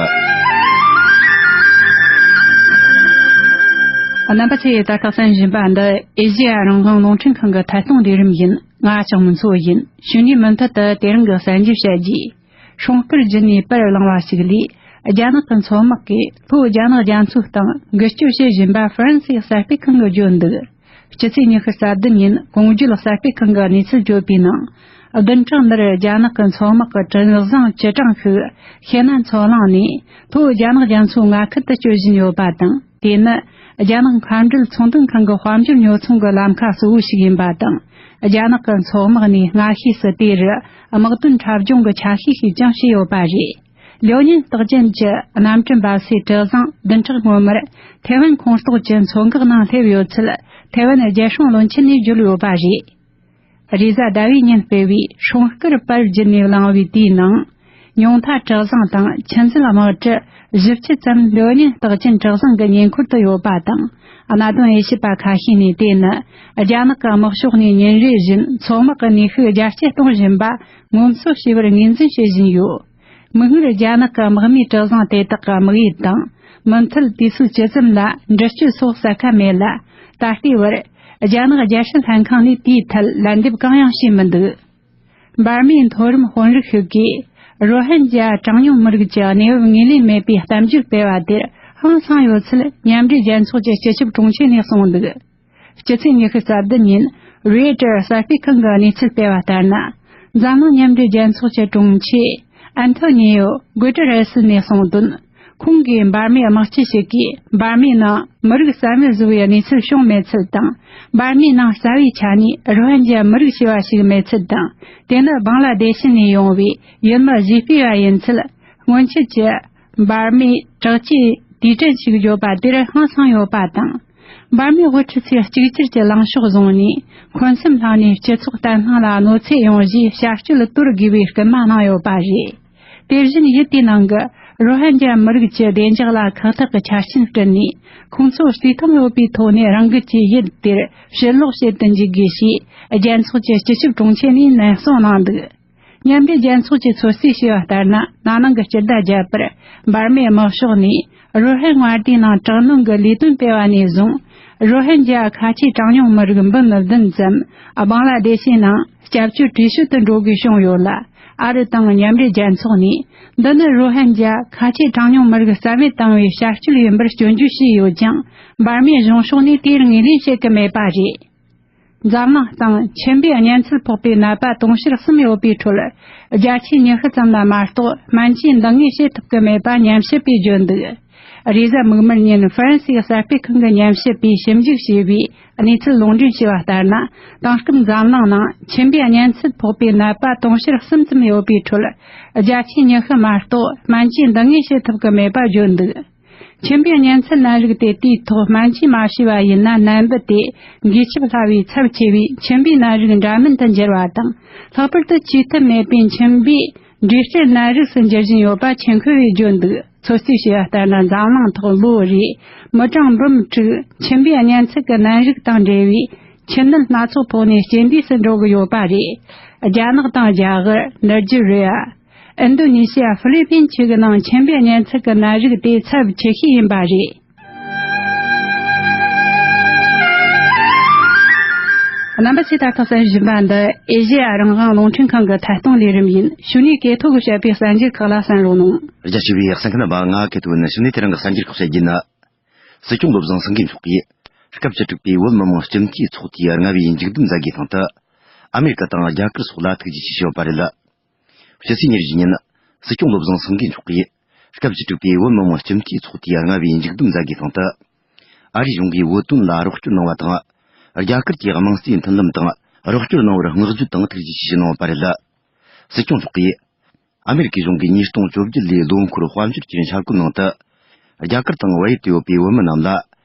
རྣམ་པ་ཚོས་ད་ལྟ་གསན་བཞིན་པ་འདི་ཨེ་ཤེ་ཡ་རང་དབང་རླུང་འཕྲིན་ཁང་གི་ཐད་གཏོང་ལས་རིམ་ཡིན། ང་ལྕགས་མོ་མཚོ་ཡིན། ཞུ་ཉིན་མུ་མཐུད་དུ་དེ་རིང་གི་གསར་འགྱུར་བཤད་རྒྱུས། སྲུང་སྐར་བརྒྱུད་ནས་པར་བླངས་པ་ཞིག་ལས། རྒྱ་ནག་གི་མཚོ་དམག་གིས་ལྷོ་རྒྱ་ནག་རྒྱ་མཚོའི་སྟེང་འགུལ་སྐྱོད་བྱེད་བཞིན་པ་ཧྥ་རན་སིའི་གསར་སྤེལ་ཁང་གིས་བརྗོད་འདུག་སྤྱི་ཚེས་ཉི་ཤུ་རྩ་བདུན་ཉིན་གོང་བརྗོད་གསར་སྤེལ་ཁང་གིས་གནས་ཚུལ་བརྗོད་པའི་ནང་། བདུན་ཕྲག་འདིར་རྒྱ་ནག་གི་མཚོ་དམག་གི་གྲུ་གཟིངས་བཅུ་གྲངས་ཤིག་ཤེད་ན་མཚོ་གླིང་ནས་ལྷོ་རྒྱ་ནག་རྒྱ་མཚོའི་མངའ་ཁུལ་དུ་སྐྱོད་བཞིན་ཡོད་པ་དང་། དེ་ནི་རྒྱ་ནག་མཁའ་འགྲུལ་ཚོང་དོན་ཁང་གི་དཔལ་འབྱོར་ཉོ་ཚོང་གི་ལམ་ཁ་གཙོ་བོ་ཞིག་ཡིན་པ་དང་། རྒྱ་ནག་གི་མཚོ་དམག་ནས་སྔ་ཤོས་སུ་དེ་རུ་དམག་དོན་འཁྲབ་སྦྱོང་གི་ཆ་ཤས་ཤིག་ཀྱང་བྱས་ཡོད་པ་རེད། ལིའོ་ཉིན་རྟགས་ཅན་གྱི་གནམ་གྲུ་འབབ་སའི་གྲུ་གཟིངས་བདུན་ཕྲག་སྔོན་མར་ཐེ་ཝན་ཁོངས་གཏོགས་ཀྱི་མཚོ་འགག་ནང་སླེབས་ཡོད་ཚུལ་ཐེ་ཝན་རྒྱལ་སྲུང་བློན་ཆེན་ནས་བརྗོད་ཡོད་པ་རེད། རེས་གཟའ་ཟླ་བའི་ཉིན་སྤེལ་བའི་སྲུང་སྐར་པར་བརྒྱུད་ནས་བླངས་པའི་དེའི་ནང་། ཉུང་མཐའ་གྲུ་གཟིངས་དང་ཆུ་མཛོད་དམག་གྲུ་བཞི་བཅུ་ཙམ་ལིའོ་ཉིན་རྟགས་ཅན་གྲུ་གཟིངས་ཀྱི་ཉེ་འཁོར་དུ་ཡོད་པ་དང་། གནད་དོན་དབྱེ་ཞིབ་པ་ཁ་ཤས་ནས་དེ་ནི་རྒྱ་ནག་གི་དམག་ཕྱོགས་ནས་ཉིན་རེ་བཞིན་མཚོ་དམག་གི་ནུས་ཤུགས་རྒྱ་སྐྱེད་གཏོང་བཞིན་པ་ངོ་སོ་ཤེས་པར་ངོས་འཛིན་བྱེད་བཞིན་ཡོད། མིག་སྔར་རྒྱ་ནག་གི་དམག་མིའི་གྲུ་གཟིངས་དེ་དག་གི་དམིགས་ཡུལ་དང་མུ་མཐུད་དུས་ཚོད་ཇི་ཙམ་ལ་འདྲི་གཅོད་སོགས་གསལ་ཁ་མེད་ལ། ད་ལྟའི་བར་རྒྱ་ནག་རྒྱལ་སྲིད་ལྷན་ཁང་ནས་དེའི་ཐད་ལན་འདེབས་གང་ཡང་བྱས་མི་འདུག་འབར་མའི་མཐོ་རིམ་དཔོན་རིགས་ཤིག་གིས་རོ་ཧན་ཇཱ་གྲངས་ཉུང་མི་རིགས་ཀྱི་གནས་བབ་ངོས་ལེན་མེད་པའི་གཏམ་བརྗོད་སྤེལ་བ་དེར་ཧང་སངས་ཡོད་ཚུལ་མཉམ་འབྲེལ་རྒྱལ་ཚོགས་ཀྱི་སྤྱི་ཁྱབ་དྲུང་ཆེ་ནས་གསུངས་འདུག་སྤྱི་ཚེས་ཉི་ཤུ་རྩ་བདུན་ཉིན་རོའི་ཊར་གསར་སྤེལ་ཁང་གིས་གནས་ཚུལ་སྤེལ་བ་ལྟར་ན། འཛམ་གླིང་མཉམ་འབྲེལ་རྒྱལ་ཚོགས་ཀྱི་དྲུང་ཆེ་ཨན་ཐོ་ནི་ཡོ་གུ་ཏེ་རེ་སི་ནས་གསུངས་དོན། ཁོང་གིས་འབར་མའི་དམག་སྤྱི་ཞིག་གིས་འབར་མའི་ནང་མི་རིགས་རྩ་མེད་བཟོ་བའི་གནས་ཚུལ་བྱུང་མེད་ཚུལ་དང་། འབར་མའི་ནང་རྩ་བའི་ཆ་ནས་རོ་ཧན་ཇཱ་མི་རིགས་ཞེས་པ་ཞིག་མེད་ཚུལ་དང་། དེ་ནི་བང་ལ་དེ་ཤི་ནས་ཡོང་བའི་ཡུལ་མི་གཞིས་སྤོས་པ་ཡིན་ཚུལ། སྔོན་ཆད་ཀྱི་འབར་མའི་དྲག་ཆས་དུས་དྲན་ཞིག་བརྗོད་པ་དེར་ཧང་སངས་ཡོད་པ་དང་། འབར་མའི་དབུ་ཁྲིད་ཚོས་གཅིག་གྱུར་གྱི་ལངས་ཕྱོགས་བཟུང་ནས་འཁོན་སེམས་བསླངས་ནས་སྤྱི་ཚོགས་བརྟན་ལྷིང་ལ་གནོད་འཚེ་ཡོང་རྒྱུའི་བྱ་སྤྱོད་དོར་དགོས་པའི་སྐུལ་མ་གནང་ཡོད་པ་རེད། དེ་བཞིན་ཡུལ་དེའི་ནང་གི་རོ་ཧན་ཇཱ་མི་རིགས་ཀྱི་བདེ་འཇགས་ལ་ཁག་ཐེག་གི་ཆ་རྐྱེན་བསྐྲུན་ནས། ཁོང་ཚོ་བརྩེ་དུང་ཡོད་པའི་ཐོག་ནས་རང་འགུལ་གྱིས་ཡུལ་དེར་ཕྱིར་ལོག་བྱེད་དུ་འཇུག་དགོས་ཞེས་རྒྱལ་ཚོགས་ཀྱི་སྤྱི་ཁྱབ་དྲུང་ཆེ་ནས་ནན་གསུངས་གནང་འདུག་མཉམ་འབྲེལ་རྒྱལ་ཚོགས་ཀྱིས་ཚོད་རྩིས་བྱས་པ་ལྟར་ན། ན་ནིང་གི་སྤྱི་ཟླ་བརྒྱད་པར་འབར་མའི་དམག་ཤོག་ནས་རོ་ཧན་མངའ་སྡེའི་ནང་དྲག་གནོན་གྱི་ལས་དོན་སྤེལ་བ་ནས་བཟུང་། རོ་ཧན་ཇཱ་ཁ་ཆེ་གྲངས་ཉུང་མི་རིགས་འབུམ་བདུན་ཙམ་བང་ལ་དེ་ཤི་ནང་སྐྱབས་བཅོལ་བྲོས་བྱོལ་དུ་འགྲོ་དགོས་བྱུང་ཡོད་ལ། ཨ་རི་དང་མཉམ་འབྲེལ་རྒྱལ་ཚོགས་ནས་འདི་ནི་རོ་ཧན་ཇཱ་ཁ་ཆེ་གྲངས་ཉུང་མི་རིགས་རྩ་མེད་བཏང་བའི་བྱ་སྤྱོད་ཡིན་པར་སྐྱོན་བརྗོད་བྱས་ཡོད་ཀྱང་། འབར་མའི་གཞུང་ཕྱོགས་ནས་དེར་ངོས་ལེན་བྱེད་ཀྱི་མེད་པ་རེད། འཛམ་གླིང་སྟེང་ཁྱིམ་པའི་གཉན་ཚད་ཕོག་པའི་ནད་པ་དུང་ཕྱུར་གསུམ་ཡོད་པའི་ཁྲོད། བརྒྱ་ཆའི་ཉི་ཤུ་ཙམ་ལ་མ་གཏོགས་སྨན་བཅོས་འདང་ངེས་བྱེད་ཐུབ་ཀྱི་མེད་པ་ཉམས་ཞིབ་པས་བརྗོད་འདུག་རེས་གཟའ་མིག་དམར་ཉིན་ཧྥ་རན་སིའི་གསར་སྤེལ་ཁང་གིས་ཉམས་ཞིབ་པས་ཞིབ་འཇུག་བྱས་པའི་གནས་ཚུལ་ལུང་འདྲེན་བྱས་པ་ལྟར་ན། དེང་སྐབས་འཛམ་གླིང་ནང་ཁྱིམ་པའི་གཉན་ཚད་ཕོག་པའི་ནད་པ་དུང་ཕྱུར་གསུམ་ཙམ་ཡོད་པའི་ཁྲོད། བརྒྱ་ཆའི་ཉི་ཤུ་མ་གཏོགས་སྨན་བཅོས་འདང་ངེས་བྱེད་ཐུབ་ཀྱི་མེད་པ་བརྗོད་འདུག་ཁྱིམ་པའི་གཉན་ཚད་ནད་རིགས་དེ་དུས་ཐོག་སྨན་བཅོས་མ་བྱས་པ་ཡིན་ན། ནད་འབུ་དེ་འགོས་ཁྱབ་སླ་བའི་ཚབས་ཆེ་བའི་ཁྱིམ་པའི་ནད་རིགས་འདྲ་མིན་དུ་འགྱུར་བ་དང་། ལྷག་པར་དུ་བཅོས་ཐབས་མེད་པའི་ཁྱིམ་པའི་འབྲས་སྐྲན་ནད་རིགས་སུ་འགྱུར་བཞིན་ཡོད་པ་ཆེད་མཁས་པས་བརྗོད་འདུག་ཚོད་རྩིས་བྱས་པ་ལྟར་ན། འཛམ་གླིང་ཐོག་ལོ་རེའི་མི་གྲངས་འབུམ་དྲུག་མཆིན་པའི་གཉན་ཚད་ཀྱི་ནད་རིགས་དང་འབྲེལ་བའི་འཆི་ནད་སྣ་ཚོགས་ཕོག་ནས་རྐྱེན་འདས་སུ་འགྲོ་གི་ཡོད་པ་རེད། རྒྱ་ནག་དང་རྒྱ་གར། ནི་ཇི་རི་ཡ། ཨིན་ཌོ་ནེ་ཤི་ཡ། ཧྥི་ལི་པིན་བཅས་ཀྱི་ནང་མཆིན་པའི་གཉན་ཚད་ཀྱི་ནད་རིགས་དེ་ཚབས་ཆེ་ཤོས་ཡིན་པ་རེད། རྣམ་པ་ཚོས་ད་ཐག་གསན་བཞིན་པ་འདི་ཨེ་ཤེ་ཡ་རང་དབང་རླུང་འཕྲིན་ཁང་གི་ཐད་གཏོང་ལས་རིམ་ཡིན། གཞུག་ནས་གོ་ཐོས་ཀྱིས་བཤད་པའི་གསར་འགྱུར་ཁག་ལ་གསན་རོགས་གནང་། རྒྱ་ཆེ་བའི་གསན་མཁན་རྣམ་པ། ང་གོ་ཐོས་ནི་གཞུག་ནས་དེ་རིང་གི་གསར་འགྱུར་ཁག་བཤད་རྒྱུ་ཡིན། སྲིད་སྐྱོང་བློ་བཟང་སེང་གེ་མཆོག་གིས་སྐབས་བཅུ་དྲུག་པའི་བོད་མི་མང་སྤྱི་འཐུས་ཚོགས་དུས་ལྔ་པའི་མཇུག་བསྡོམས་མཛད་སྒོའི་སྟེང་དུ། ཨ་མེ་རི་ཀ་དང་རྒྱ་གར་སོགས་ལ་ཐུགས་རྗེ་ཆེ་ཞུས་པ་རེད། ཕྱི་ཚེས་ཉེར་བཞི་ཉིན། སྲིད་སྐྱོང་བློ་བཟང་སེང་གེ་མཆོག་གིས་སྐབས་བཅུ་དྲུག་པའི་བོད་མི་མང་སྤྱི་འཐུས་ཚོགས་དུས་ལྔ་པའི་མཇུག་བསྡོམས་མཛད་སྒོའི་སྟེང་དུ། ཨ་རིའི་གཞུང་གིས་བོད་དོན་ལ་རོགས་སྐྱོར་གནང་བ་དང་། རྒྱ་གར་གྱི་དམངས་གཙོའི་མཐུན་ལམ་དང་རོགས་སྐྱོར་གནང་བར་བསྔགས་བརྗོད་དང་ཐུགས་རྗེ་ཆེ་ཞུ་གནང་བ་རེད། སྲིད་སྐྱོང་མཆོག་གིས། ཨ་མེ་རི་ཀའི་གཞུང་གིས་ཉིས་སྟོང་བཅོ་བརྒྱད་ལོའི་ལོ་འཁོར་དཔལ་འབྱོར་གྱི་འཆར་འགོད་ནང་དུ། རྒྱ་གར་དང་བལ་ཡུལ་དུ་ཡོད་པའི་བོད་མི་རྣམས་ལ།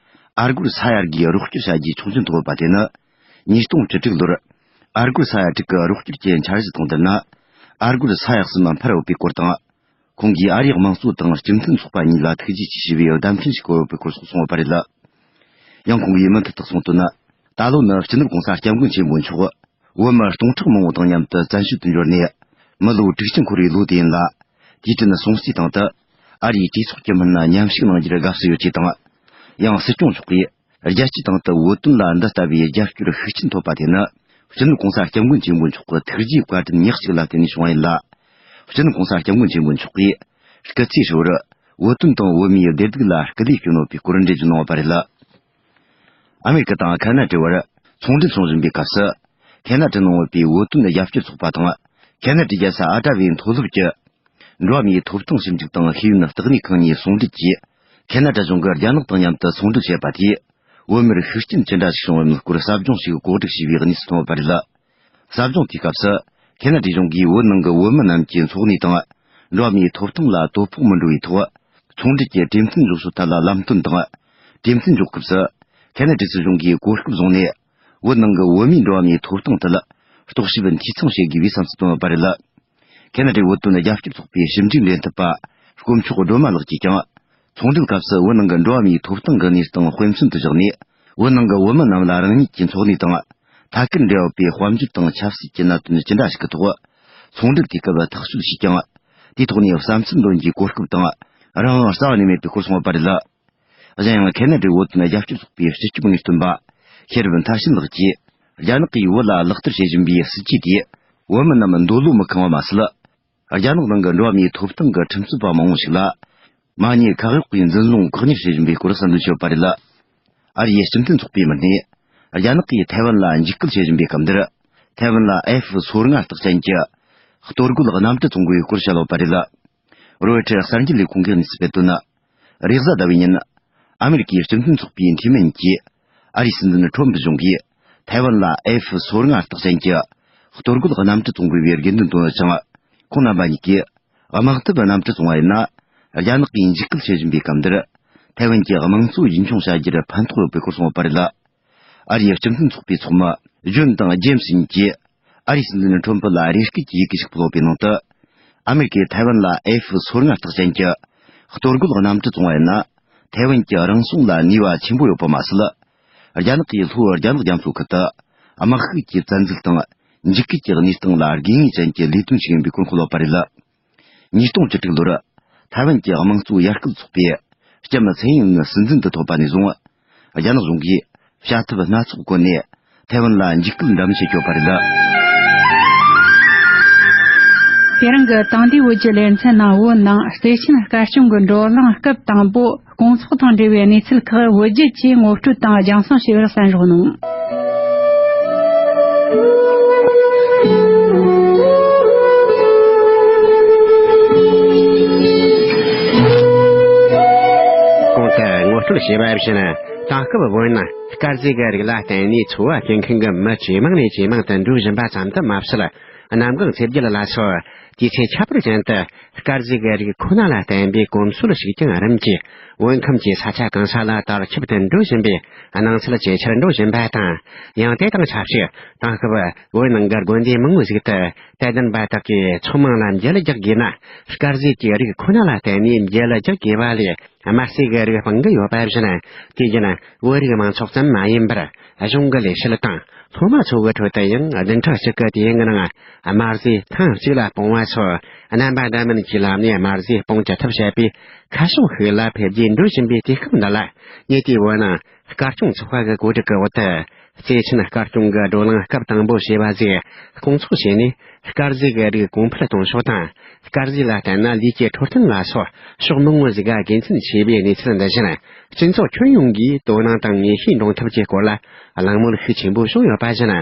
ཨ་སྒོར་ས་ཡ་དགུའི་རོགས་སྐྱོར་བྱ་རྒྱུའི་ཆོག་མཆན་ཐོབ་ཡོད་པ་དེ་ནི། ཉིས་སྟོང་བཅུ་དྲུག་ལོར། ཨ་སྒོར་ས་ཡ་དྲུག་གི་རོགས་སྐྱོར་གྱི་འཆར་གཞི་དང་བསྡུར་ན། ཨ་སྒོར་ས་ཡ་གསུམ་འཕར་ཡོད་པའི་སྐོར་དང་། ཁོང་གིས་ཨ་རིའི་དམངས་གཙོ་དང་སྤྱི་མཐུན་ཚོགས་པ་གཉིས་ལ་ཐུགས་རྗེ་ཆེ་ཞུས་པའི་བརྡ་འཕྲིན་ཞིག་བཀོད་ཡོད་པའི་སྐོར་སོགས་གསུངས་ཡོད་པ་རེད། ཡང་ཁོང་གིས་མུ་མཐུད་དུ་གསུངས་དོན་ནི། ད་ལོ་ནི་སྤྱི་ནོར་༸གོང་ས་༸སྐྱབས་མགོན་ཆེན་པོ་མཆོག་བོད་མི་སྟོང་ཕྲག་མང་པོ་དང་མཉམ་དུ་བཙན་བྱོལ་དུ་འབྱོར་ནས། མི་ལོ་དྲུག་ཅུ་འཁོར་བའི་ལོ་དེ་ཡིན་ལ། དུས་དྲན་སྲུང་བརྩིའི་སྟེང་དུ། ཨ་རིའི་གྲོས་ཚོགས་ཀྱི་སྨན་ལ་མཉམ་ཞུགས་གནང་རྒྱུར་དགའ་བསུ་ཡོད་ཅེས་དང་། ཡང་སྲིད་སྐྱོང་མཆོག་གིས། རྒྱལ་སྤྱིའི་སྟེང་དུ་བོད་དོན་ལ་འདི་ལྟ་བུའི་རྒྱབ་སྐྱོར་ཤུགས་ཆེན་ཐོབ་པ་དེ་ནི། སྤྱི་ནོར་༸གོང་ས་༸སྐྱབས་མགོན་ཆེན་པོ་མཆོག་གི་ཐུགས་རྗེའི་བཀའ་དྲིན་ཉག་གཅིག་ལ་བརྟེན་ནས་བྱུང་བ་ཡིན་ལ། སྤྱི་ནོར་༸གོང་ས་༸སྐྱབས་མགོན་ཆེན་པོ་མཆོག་གིས། སྐུ་ཚེ་ཧྲིལ་བོར། བོད་དོན་དང་བོད་མིའི་བདེ་སྡུག་ལ་སྐུ་ལས་བསྐྱོན་ཡོད་པའི་སྐོར་འགྲེལ་བརྗོད་གནང་བ་རེད། ཨ་མེ་རི་ཀ་དང་ཁ་ན་ཌའི་བར་ཚོང་འབྲེལ་སྲུང་བཞིན་པའི་སྐབས་སུ། ཁ་ན་ཌར་ནང་ཡོད་པའི་བོད་དོན་རྒྱབ་སྐྱོར་ཚོགས་པ་དང་། ཁ་ན་ཌའི་རྒྱལ་ས་ཨ་ཏྲ་བའི་མཐོ་སློབ་ཀྱི། འགྲོ་བ་མིའི་ཐོབ་ཐང་ཞིབ་འཇུག་དང་ཤེས་ཡོན་ལྟེ་གནས་ཁང་གཉིས་ཟུང་འབྲེལ་གྱིས། ཁ་ན་ཌ་གཞུང་གིས་རྒྱ་ནག་དང་མཉམ་དུ་ཚོང་འབྲེལ་བྱས་པ་དེས། བོད་མིར་ཤུགས་རྐྱེན་ཅི་འདྲ་ཞིག་བྱུང་བའི་སྐོར་ཟབ་སྦྱོང་ཞིག་གོ་སྒྲིག་བྱས་པའི་གནས་སུ་ཐོན་པ་རེད། ཟབ་སྦྱོང་དེའི་སྐབས་སུ། ཁ་ན་ཌའི་གཞུང་གིས་བོད་ནང་གི་བོད་མི་རྣམས་ཀྱི་འཚོ་གནས་དང་། འགྲོ་བ་མིའི་ཐོབ་ཐང་ལ་དོ་ཕོག་མི་འགྲོ་བའི་ཐོག་ཚོང་འབྲེལ་གྱི་གྲོས་མཐུན་འཇོག་སྲོལ་ཐད་ལ་ལམ་སྟོན་དང་། གྲོས་མཐུན་འཇོག་སྐབས་སུ། ཁ་ན་ཌའི་སྲིད་གཞུང་གིས་གོ་སྐབས་བཟུང་ནས། བོད་ནང་གི་བོད་མིའི་འགྲོ་བ་མིའི་ཐོབ་ཐང་ཐད་ལ་རྟོག་ཞིབ་འཐུས་ཚང་བྱེད་དགོས་པའི་བསམ་ཚུལ་བཏོན་ཡོད་པ་རེད། ཁ་ན་ཌའི་བོད་དོན་རྒྱབ་སྐྱོར་ཚོགས་པའི་ཕྱི་འབྲེལ་འབྲེལ་མཐུད་པ་སྐོམ་མཆོག་སྒྲོལ་མ་ལགས་ཀྱིས་ཀྱང་། ཚོང་འབྲེལ་སྐབས་སུ་བོད་ནང་གི་འགྲོ་བ་མིའི་ཐོབ་ཐང་གི་གནས་སྟངས་དཔེ་མཚོན་དུ་བཞག་ནས། བོད་ནང་གི་བོད་མི་རྣམས་ལ་རང་ཉིད་ཀྱི་འཚོ་གནས་དང་། ཐད་ཀར་འབྲེལ་ཡོད་པའི་དཔལ་འབྱོར་དང་ཆབ་སྲིད་ཀྱི་གནད་དོན་ཇི་འདྲ་ཞིག་གི་ཐོག་ཚོང་འབྲེལ་དུས་སྐབས་ཐག་གཅོད་བྱས་ཀྱང་། དེའི་ཐོག་ནས་བསམ་ཚུལ་འདོན་རྒྱུའི་གོ་སྐབས་དང་། རང་དབང་རྩ་བ་ནས་མེད་པའི་སྐོར་གསུངས་ཡོད་པ་རེད། གཞན་ཡང་། ཁ་ན་ཌའི་བོད་དོན་རྒྱབ་སྐྱོར་ཚོགས་པའི་སྤྱི་ཁྱབ་ངེས་སྟོན་པ་ཤེས་རབ་མཐར་ཕྱིན་ལགས་ཀྱིས། རྒྱ་ནག་གིས་བོད་ལ་ལག་བསྟར་བྱེད་བཞིན་པའི་སྲིད་ཇུས་དེས། བོད་མི་རྣམས་འདོད་བློ་མི་ཁེངས་པ་མ་ཟད། རྒྱ་ནག་ནང་གི་འགྲོ་བ་མིའི་ཐོབ་ཐང་གི་ཁྲིམས་རྩོད་པ་མང་བོ་ཞིག་ལ། མ་ཉེས་ཁག་གཡོགས་ཀྱི་འཛིན་བཟུང་བཀག་ཉར་བྱེད་བཞིན་པའི་སྐོར་གསལ་འདོན་བྱས་ཡོད་པ་རེད། ཨ་རིའི་སྤྱི་མཐུན་ཚོགས་པའི་མི་སྣས། རྒྱ་ནག་གིས་ཐའེ་ཝན་ལ་འཇིགས་སྐུལ་བྱེད་བཞིན་པའི་སྐབས་འདིར། ཐའེ་ཝན་ལ་ཨེཕ་སོ་ལྔ་རྟགས་ཅན་གྱི་གཏོར་རྒོལ་གནམ་གྲུ་བཙོང་དགོས་པའི་སྐོར་བཤད་ཡོད་པ་རེད། རོའི་ཊར་གསར་འགྱུར་ལས་ཁུངས་ཀྱིས་གནས་ཚུལ་སྤེལ་དོན། རེས་གཟའ་ཟླ་བའི་ཉིན། ཨ་མེ་རི་ཀའི་སྤྱི་མཐུན་ཚོགས་པའི་འཐུས་མི་གཉིས་ཀྱིས། ཨ་རིའི་སྲིད་འཛིན་ཁྲོམ་ཕུ་གཞུང་གིས། ཐའེ་ཝན་ལ་ཨེཕ་སོ་ལྔ་རྟགས་ཅན་གྱི་གཏོར་རྒོལ་གནམ་གྲུ་བཙོང་དགོས་པའི་དགོས་འདུན་བཏོན་ཡོད་ཅིང་། ཁོང་རྣམ་པ་གཉིས་ཀྱིས། དམག་འཐབ་གནམ་གྲུ་བཙོང་བ་ཡིན་ན། རྒྱ་ནག་གིས་འཇིགས་སྐུལ་བྱེད་བཞིན་པའི་སྐབས་འདིར། ཐའེ་ཝན་གྱི་དམངས་གཙོ་རྒྱུན་འཁྱོངས་བྱ་རྒྱུར་ཕན་ཐོགས་ཡོད་པའི་སྐོར་གསུངས་ཡོད་པ་རེད། ཨ་རིའི་སྤྱི་མཐུན་ཚོགས་པའི་ཚོགས་མི་ཇོན་དང་ཇེམ་སི་གཉིས་ཀྱིས། ཨ་རིའི་སྲིད་འཛིན་ཁྲོམ་ཕུ་ལ་རེ་སྐུལ་གྱི་ཡི་གེ་ཞིག་ཕུལ་ཡོད་པའི་ནང་དུ། ཨ་མེ་རི་ཀས་ཐའེ་ཝན་ལ་ཨེཕ་སོ་ལྔ་རྟགས་ཅན་གྱི་གཏོར་རྒོལ་གནམ་གྲུ་བཙོང་བ་ཡིན་ན། ཐའེ་ཝན་གྱི་རང་སྲུང་ལ་ནུས་པ་ཆེན་པོ་ཡོད་པ་མ་ཟད། རྒྱ་ནག་གིས་ལྷོ་རྒྱ་ནག་རྒྱ་མཚོ་ཁུལ་དུ། དམག་ཤུགས་ཀྱི་བཙན་འཛུལ་དང་། འཇིགས་སྐུལ་གྱི་གནས་སྟངས་ལ་དགོས་ངེས་ཅན་གྱི་ལས་དོན་ཞིག་ཡིན་པའི་སྐོར་འཁོད་ཡོད་པ་རེད། ཉིས་སྟོང་བཅུ་དྲུག་ལོར། ཐའེ་ཝན་གྱི་དམངས་གཙོ་ཡར་སྐུལ་ཚོགས་པའི་ལྕམ་ཚའེ་ཡིན་ནི་སྲིད་འཛིན་དུ་ཐོབ་པ་ནས་བཟུང་། རྒྱ་ནག་གཞུང་གིས་བྱ་ཐབས་སྣ་ཚོགས་བཀོལ་ནས་ཐའེ་ཝན་ལ་འཇིགས་སྐུལ་འདྲ་མིན་བྱེད་ཀྱི་ཡོད་པ་རེད། དེ་རིང་གི་དེང་དུས་བོད་ཀྱི་ལེ་ཚན་ནང་བོད་ནང་བརྩེ་ཆེན་སྐར་བྱུང་གི་བགྲོ་གླེང་སྐབས་དང་པོ། དགོང་ཚོགས་དང་འབྲེལ་བའི་གནས་ཚུལ་ཁག་བོད་བརྒྱུད་ཀྱིས་ངོ་སྤྲོད་དང་རྒྱང་སྲིང་ཞུས་པར་གསན་རོགས་གནང་། གོང་དུ་ངོ་སྤྲོད་བྱས་པ་བཞིན། ད་སྐབས་བོད་ནང་དཀར་ཟས་ཀྱི་རིགས་ལ་བརྟེན་ནས་འཚོ་བ་སྐྱེལ་མཁན་གྱི་མི་ཇེ་མང་ནས་ཇེ་མང་དུ་འགྲོ་བཞིན་པ་ཙམ་དུ་མ་ཟད། གནམ་འོག་འཚེར་རྒྱུ་ལ་སོགས། དུས་ཚོད་ཁྱད་པར་ཅན་དུ་དཀར་ཟས་ཀྱི་རིགས་ཁོ་ན་ལ་བརྟེན་པའི་གོམས་སྲོལ་ཞིག་ཀྱང་རིམ་གྱིས་བོད་ཁམས་ཀྱི་ས་ཆ་གང་ས་ལ་དར་ཁྱབ་ཏུ་འགྲོ་བཞིན་པའི་སྣང་ཚུལ་ཇེ་ཆེར་འགྲོ་བཞིན་པ་དང་། ཡང་དེ་དང་ཆབས་ཅིག་དེང་སྐབས་བོད་ནང་གི་དགོན་སྡེ་མང་བོ་ཞིག་ཏུ་དད་ལྡན་པ་དག་གིས་ཚོགས་མང་ལ་མཇལ་རྒྱག་དགོས་ན། དཀར་ཟས་ཀྱི་རིགས་ཁོ་ན་ལ་བརྟེན་ནས་མཇལ་རྒྱག་དགོས་པ་ལས། དམར་ཟས་ཀྱི་རིགས་སྤང་གི་ཡོད་པ་བཞིན། དུས་རྒྱུན་བོད་རིགས་མང་ཚོགས་ཙམ་མ་ཡིན་པར། གཞུང་གི་ལས་བྱེད་དང་སློབ་མ་ཚོ་གི་ཁྲོད་དུ་ཡང་བདུན་ཕྲག་གཅིག་གི་དུས་ཡུན་གྱི་ནང་དམར་ཟས་ཐེངས་གཅིག་ལ་སྤོང་བ་སོགས། རྣམ་པ་འདྲ་མིན་གྱི་ལམ་ནས་དམར་ཟས་སྤོང་ཅི་ཐུབ་བྱེད་པའི་ཁ་ཕྱོགས་ཤིག་ལ་འཕེལ་རྒྱས་འགྲོ་བཞིན་པའི་དུས་སྐབས་འདི་ལ། ཉེ་དུས་བོད་ནང་དཀར་སྐྱོང་ཚོགས་པ་གི་གོ་སྒྲིག་གི་འོག་ཏུ། བརྩེ་ཆེན་དཀར་སྐྱོང་གི་བགྲོ་གླེང་སྐབས་དང་པོ་ཞེས་པ་ཞིག་སྐོང་ཚོགས་བྱས་ནས། དཀར་ཟས་ཀྱི་རིགས་གོང་འཕེལ་གཏོང་ཕྱོགས་དང་། དཀར་ཟས་ལ་བརྟེན་ན་ལུས་ཀྱི་འཕྲོད་བསྟེན་ལ་སོགས་ཕྱོགས་མང་བོ་ཞིག་ག་དགེ་མཚན་ཆེ་བའི་གནས་ཚུལ་འདི་བཞིན། སྤྱི་ཚོགས་ཁྱོན་ཡོངས་ཀྱིས་དོ་སྣང་དང་ངེས་ཤེས་འདྲོངས་ཐབས་ཀྱི་སྐོར་ལ་གླེང་མོལ་ཤུགས་ཆེན་པོ་བྱུང་ཡོད་པ་བཞིན།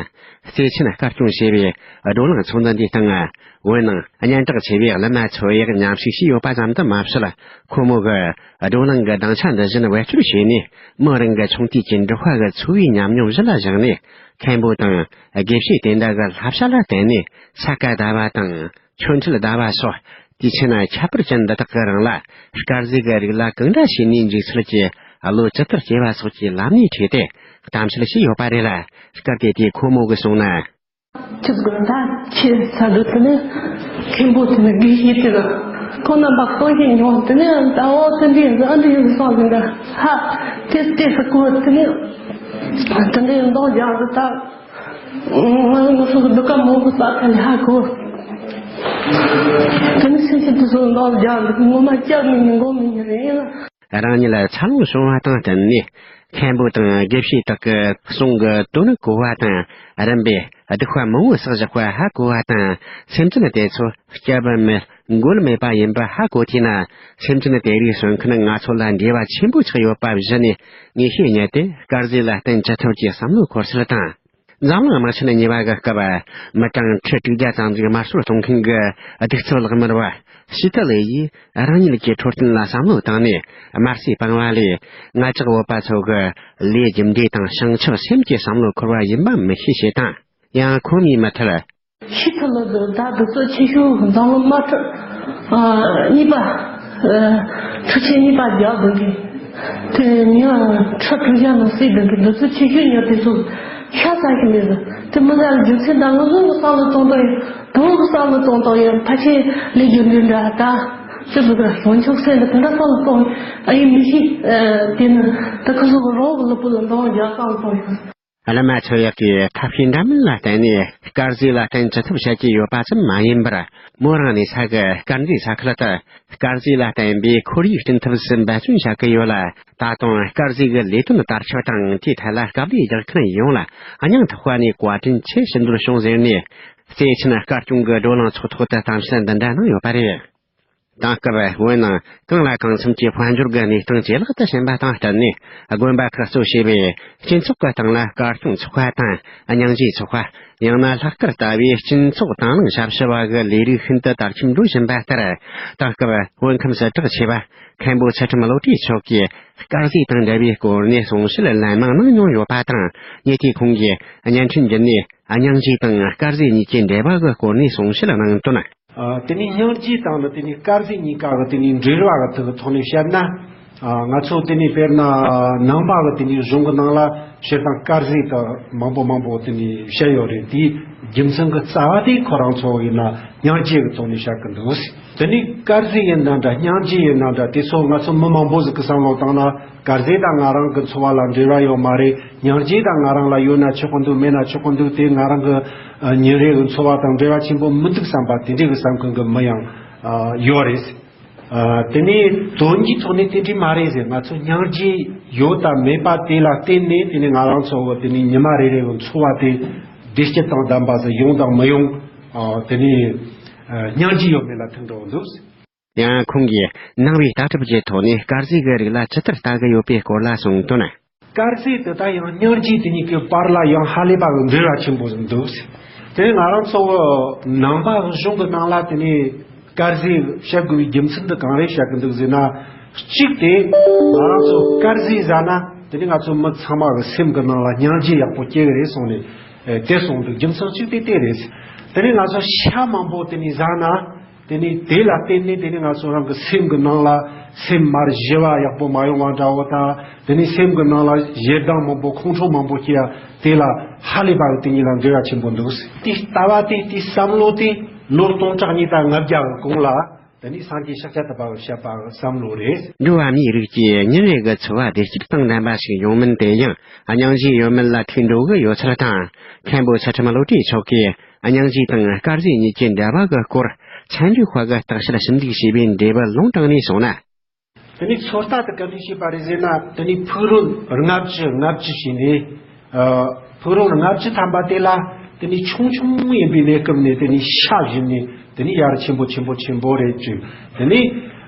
བརྩེ་ཆེན་དཀར་སྐྱོང་ཞེས་པའི་བགྲོ་གླེང་ཚོགས་འདུ་འདིའི་སྟེང་། བོད་ནང་སྙན་གྲགས་ཆེ་བའི་གླུ་མ་ཚོས་ཡང་མཉམ་ཞུགས་བྱས་ཡོད་པ་ཙམ་དུ་མ་ཟད། ཁོ་མོ་གིས་བགྲོ་གླེང་གི་སྡིངས་ཆ་འདི་བཞིན་བེད་སྤྱོད་བྱས་ནས། མི་རང་གི་ཆུང་དུས་ཀྱི་འབྲོག་པ་གི་འཚོ་བའི་ཉམས་མྱོང་གཞི་ལ་བཞག་ནས། མཁན་པོ་དང་དགེ་བཤེས་དེ་འདྲ་གི་བསླབ་བྱ་ལ་བརྟེན་ནས། ས་ག་ཟླ་བ་དང་ཆོ་འཕྲུལ་ཟླ་བ་སོགས་དུས་ཆེན་ཁྱད་པར་ཅན་འདི་དག་གི་རིང་ལ། དཀར་ཟས་ཀྱི་རིགས་ལ་གང་འདྲ་བྱས་ནས་འཇུག་སྲོལ་གྱི་བློ་ཇི་ལྟར་སྐྱེ་བ་སོགས་ཀྱི་ལམ་ནས་འཕྲོས་ཏེ་གཏམ་བཤད་བྱས་ཡོད་པ་རེད་ལ། སྐབས་དེ་དུས་ཁོ་མོ་གིས་གསུངས་ན། ཁྱེད་ཚོ་ད་ཁྱེད་ས་འདི་དེ་ནས་མཁན་པོ་དེ་ནས་དགེ་བཤེས་དེ་ལ་ཁོང་རྣམ་པ་གསུང་བཤད་མྱོང་། དེ་ནས་ད་འོ་དེ་འདྲའི་འདི་ཨ་འདྲའི་བསམ་ཟིན་ད་ཧ་དེ་ལྟས་སུ་གོ། དེ་ནས་དེ་འདྲའི་འདང་རྒྱག་འདི་ད་ང་ང་ཚོ་གི་འདི་ཀ་མང་པོ་ས་ཁ་ལ་ཧ་གོ། དེ་ནས་སེམས་ཤིན་ཏུ་སོ་འདང་རྒྱག་འདི་ངོ་མ་སྐྱབས་མི་ཉན་མགོ་མི་ཉན་རེད། རང་ཉིད་འཚར་ལོངས་བྱུང་བ་དང་བསྟུན་ནས། མཁན་པོ་དང་དགེ་བཤེས་དག་གི་གསུང་གི་དོན་གོ་བ་དང་། རིམ་པས་སྡིག་པ་མང་བོ་བསགས་བཞག་པ་ཧ་གོ་བ་དང་། སེམས་ཅན་དེ་ཚོ་སྐྱབས་མེད་མགོན་མེད་པ་ཡིན་པ་ཧ་གོ་ཐུབ་ན། སེམས་ཅན་དེ་རིགས་གསོན་མཁན་ང་ཚོ་ལ་འབྲེལ་བ་ཆེན་པོ་ཆགས་ཡོད་པ་གཞི་ནས། ངེས་ཤེས་རྙེད་དེ་དཀར་ཟས་ལ་བརྟེན་ཅི་ཐུབ་ཀྱི་བསམ་བློ་འཁོར་སྲོལ་དང་། འཛམ་གླིང་དམག་ཆེན་གཉིས་པ་གི་སྐབས། མི་གྲངས་ཁྲི་དྲུག་བརྒྱ་ཙམ་ཞིག་དམར་གསོད་གཏོང་མཁན་གྱི་གདུག་རྩུབ་ལག་དམར་བ་ཞི་ཐི་ལེ་ཡིས། རང་ཉིད་ཀྱི་འཕྲོད་བསྟེན་ལ་བསམ་བློ་བཏང་ནས། དམར་ཟས་སྤངས་པ་ལས། ང་བཅས་བོད་པ་ཚོ་གི་ལས་རྒྱུ་འབྲས་དང་བྱང་ཆུབ་སེམས་ཀྱི་བསམ་བློ་འཁོར་བ་ཡིན་པ་མི་ཤེས་ཞེས་དང་། ཡང་ཁོང་མིས་མི་ཐར། ཞི་ཐི་ལེ་དེ་ད་གདུག་རྩུབ་ཆེ་ཤོས་འཛམ་གླིང་དམག་འཁྲུག་གཉིས་པ། འཁྲུག་ཆེན་གཉིས་པ་རྒྱག་དུས་ཀྱི་དེ་མི་ཁྲི་དྲུག་བརྒྱ་ནང་བསྲེས་དུས་ཀྱི་གདུག་རྩུབ་ཆེ་ཤོས་ཉོ་དེ་ཚོ་ཤ་ཟ་གི་མེད་ཟེར། དེ་མི་ཟ་རྒྱུ་མཚན་ད་ང་ཚོ་གི་བསམ་བློ་གཏོང་སྟངས་ཡིན། བོད་གི་བསམ་བློ་གཏོང་སྟངས་ཡིན། ཕལ་ཆེར་ལས་རྒྱུ་འབྲས་འདྲ་ད་ཅི་ཟེར་གི་ར་བྱང་ཆུབ་སེམས་དེ་དེ་འདྲ་བསམ་བློ་གཏོང་ཨ་ཡིན་མི་ཤེས། དེ་ནི་ད་ཁོ་ཚོ་གི་རང་གི་ལུས་པོ་ལ་འདང་རྒྱག་བསམ་བློ་གཏོང་ཡིན། བླ་མ་ཚོ་ཡག་གིས་ཐབས་ཤེས་འདྲ་མིན་ལ་བརྟེན་ནས་དཀར་ཟས་ལ་བརྟེན་ཅི་ཐུབ་བྱེད་ཀྱི་ཡོད་པ་ཙམ་མ་ཡིན་པར། མོ་རང་གནས་ས་གི་དཀར་མཛེས་ས་ཁུལ་དུ་དཀར་ཟས་ལ་བརྟེན་པའི་ཁོར་ཡུག་སྐྲུན་ཐབས་སུ་འབད་བརྩོན་བྱ་གི་ཡོད་ལ། ད་དུང་དཀར་ཟས་ཀྱི་ལས་དོན་དར་ཁྱབ་དང་དེའི་ཐད་ལ་དཀའ་ལས་རྒྱག་མཁན་ཡོངས་ལ་སྙིང་ཐག་པ་ནས་བཀའ་དྲིན་ཆེ་ཞུ་འདོད་བྱུང་ཟེར་ནས། བརྩེ་ཆེན་དཀར་སྐྱོང་གི་བགྲོ་གླེང་ཚོགས་ཐོག་ཏུ་གཏམ་བཤད་འདི་འདྲ་གནང་ཡོད་པ་རེད། དེང་སྐབས་བོད་ནང་གང་ལ་གང་འཚམ་གྱི་དཔལ་འབྱོར་གྱི་གནས་སྟངས་ཇེ་ལེགས་དུ་ཕྱིན་པ་དང་བསྟུན་ནས། དགོན་པ་ཁག་གཙོ་བྱས་པའི་སྤྱི་ཚོགས་ཀྱི་སྟེང་ལ་དཀར་སྐྱོང་ཚོགས་པ་དང་སྙིང་རྗེ་ཚོགས་པ། ཡང་ན་ལྷག་དཀར་ལྟ་བུའི་སྤྱི་ཚོགས་དང་བླངས་ཞབས་ཞུ་བ་གི་ལས་རིགས་ཤིན་ཏུ་དར་ཁྱབ་འགྲོ་བཞིན་པ་ལྟར། དེང་སྐབས་བོད་ཁམས་སུ་གྲགས་ཆེ་བ་མཁན་པོ་ཚུལ་ཁྲིམས་བློ་གྲོས་མཆོག་གིས་དཀར་ཟས་དང་འབྲེལ་བའི་སྐོར་ནས་གསུང་བཤད་ལན་མང་གནང་མྱོང་ཡོད་པ་དང་། ཉེ་དུས་ཁོང་གིས་བརྙན་འཕྲིན་བརྒྱུད་ནས་སྙིང་རྗེ་དང་དཀར་ཟས་གཉིས་ཀྱི་འབྲེལ་བ་གི་སྐོར་ནས་གསུང་བཤད་གནང་དོན། ཨ། དེ་ནས་སྙིང་རྗེ་དང་ནི་དེ་ནས་དཀར་ཟས་གཉིས་ཀ་གི་དེ་ནས་འབྲེལ་བ་གི་ཐོག་གི་ཐོག་ནས་བཤད་ན། ཨ། ང་ཚོ་དེ་ནས་དཔེར་ན་ནང་པ་གི་དེ་ནས་གཞུང་གི་ནང་ལ་སྤྱིར་བཏང་དཀར་ཟས་དང་མང་པོ་མང་པོ་དེ་ནས་བཤད་ཡོད་རེད། དེའི་རྒྱུ་མཚན་གི་རྩ་བ་དེ་ཁོ་རང་ཚོ་ཡིན་ན་སྙིང་རྗེ་གི་ཐོག་ནས་བཤད་གི་འདུག། དེ་ནས་དཀར་ཟས་ཡིན་ན་འདྲ་སྙིང་རྗེ་ཡིན་ན་འདྲ་དེ་ཚོ་ང་ཚོ་མི་མང་པོ་ཟིག་གི་བསམ་བློ་བཏང་ན། དཀར་ཟས་དང་ང་རང་གི་འཚོ་བ་ལ་འབྲེལ་བ་ཡོད་མ་རེད། སྙིང་རྗེ་དང་ང་རང་ལ་ཡོད་ན་ཆོག་གི་འདུག་མེད་ན་ཆོག་གི་འདུག་དེ་ང་རང་གི་ཨ་ཉིན་རེ་གི་འཚོ་བ་དང་འབྲེལ་བ་ཆེན་པོ་མི་འདུག་བསམ་པ་དེ་འདྲའི་གི་བསམ་མཁན་གི་མི་ཡང་ཨ་ཡོད་རེད། ཨ་དེ་ནས་དོན་གྱི་ཐོག་ནས་དེ་འདྲའི་མ་རེད་ཟེར། ང་ཚོ་སྙིང་རྗེ་ཡོད་དང་མེད་པ་དེ་ལ་བརྟེན་ནས་དེ་ནས་ང་རང་ཚོ་གི་དེ་ནས་ཉི་མ་རེ་རེ་གི་འཚོ་བ་དེ་བདེ་སྐྱིད་དང་ལྡན་པ་ཟིག་ཡོང་དང་མི་ཡོང་། ཨ་དེ་ནས་ཨ་སྙིང་རྗེ་ཡོད་མེད་ལ་ཐུག་འགྲོ་གི་འདུག། ཡང་ཁོང་གིས་ནང་པའི་ལྟ་གྲུབ་ཀྱི་ཐོག་ནས་དཀར་ཟས་ཀྱི་རིགས་ལ་ཇི་ལྟར་ལྟ་གི་ཡོད་པའི་སྐོར་ལ་གསུངས་དོན། དཀར་ཟས་དེ་དག་ཡང་སྙིང་རྗེ་དེ་གཉིས་ཀྱི་བར་ལ་ཡང་ཧ་ལས་པ་གི་འབྲེལ་བ་ཆེན་པོ་ཟིག་འདུག། དེ་ནས་ང་རང་ཚོ་ནང་པ་གཞུང་གི་ནང་ལ་དེ་ནས་དཀར་ཟས་བཤད་དགོས་པའི་རྒྱུ་མཚན་དེ་གང་རེད་བཤད་གི་འདུག་ཟེར་ན། གཅིག་དེ་ང་རང་ཚོ་དཀར་ཟས་ཟ་ན་དེ་ནས་ང་ཚོ་མི་ཚང་མ་གི་སེམས་གི་ནང་ལ་སྙིང་རྗེ་ཡག་པོ་སྐྱེ་གི་རེད་གསུངས་ནས་དེ་གསུངས་འདུག། རྒྱུ་མཚན་གཅིག་དེ་དེ་རེད། དེ་ནས་ང་ཚོ་ཤ་མང་པོ་དེ་ནས་ཟ་ན། དེ་ནས་དེ་ལ་བརྟེན་ནས་དེ་ནས་ང་ཚོ་རང་གི་སེམས་ཀྱི་ནང་ལ་སེམས་མར་ཞི་བ་ཡག་པོ་མ་ཡོང་བ་འདྲ་བོ་དང་། དེ་ནས་སེམས་ཀྱི་ནང་ལ་ཞེ་སྡང་མང་པོ་ཁོང་ཁྲོ་མང་པོ་སྐྱེ་ཡ། དེ་ལ་ཧ་ལས་པ་གི་དེ་གཉིས་ལ་འབྲེལ་བ་ཆེན་པོ་འདུག། དེའི་ལྟ་བ་དེ། དེའི་བསམ་བློ་དེ་ལོ་སྟོང་ཕྲག་གཉིས་དང་ལྔ་བརྒྱ་གི་གོང་ལ་དེ་ནས་སངས་རྒྱས་ཤཱཀྱ་ཐུབ་པ་གིས་བཤད་པ་གི་བསམ་བློ་རེད། འགྲོ་བ་མིའི་རིགས་ཀྱི་ཉིན་རེ་གི་འཚོ་བ་བདེ་སྐྱིད་དང་ལྡན་པ་ཞིག་ཡོང་མིན་དེ་ཡང་སྙིང་རྗེའི་ཡོད་མེད་ལ་ཐུག་འགྲོ་གི་ཡོད་ཚུལ་དང་། མཁན་པོ་ཚུལ་ཁྲིམས་བློ་གྲོས་མཆོག་གིས་སྙིང་རྗེ་དང་དཀར་ཟས་གཉིས་ཀྱི་འབྲེལ་བ་གི་སྐོར་ཚན་རིག་པ་གིས་བརྟག་དཔྱད་ཞིབ་འཇུག་བྱས་པའི་འབྲས་བུ་ལུང་དྲངས་ནས་སོང་ན། དེ་ནས་ཚོད་ལྟ་དེ་ག་འདྲ་བྱས་པ་རེད་ཟེར་ན། དེ་ནས་ཕུག་རོན་ལྔ་བཅུ་ལྔ་བཅུ་བྱས་ནས། ཨ། ཕུག་རོན་ལྔ་བཅུ་ཐམ་པ་དེ་ལ་དེ་ནས་ཆུང་ཆུང་ཡིན་པའི་གནས་སྐབས་ནས་དེ་ནས་ཤ་བཞེས་ནས། དེ་ནས་ཡར་ཆེན་པོ་ཆེན་པོ་ཆེན་པོ་རེ་བྱས། དེ་ནས།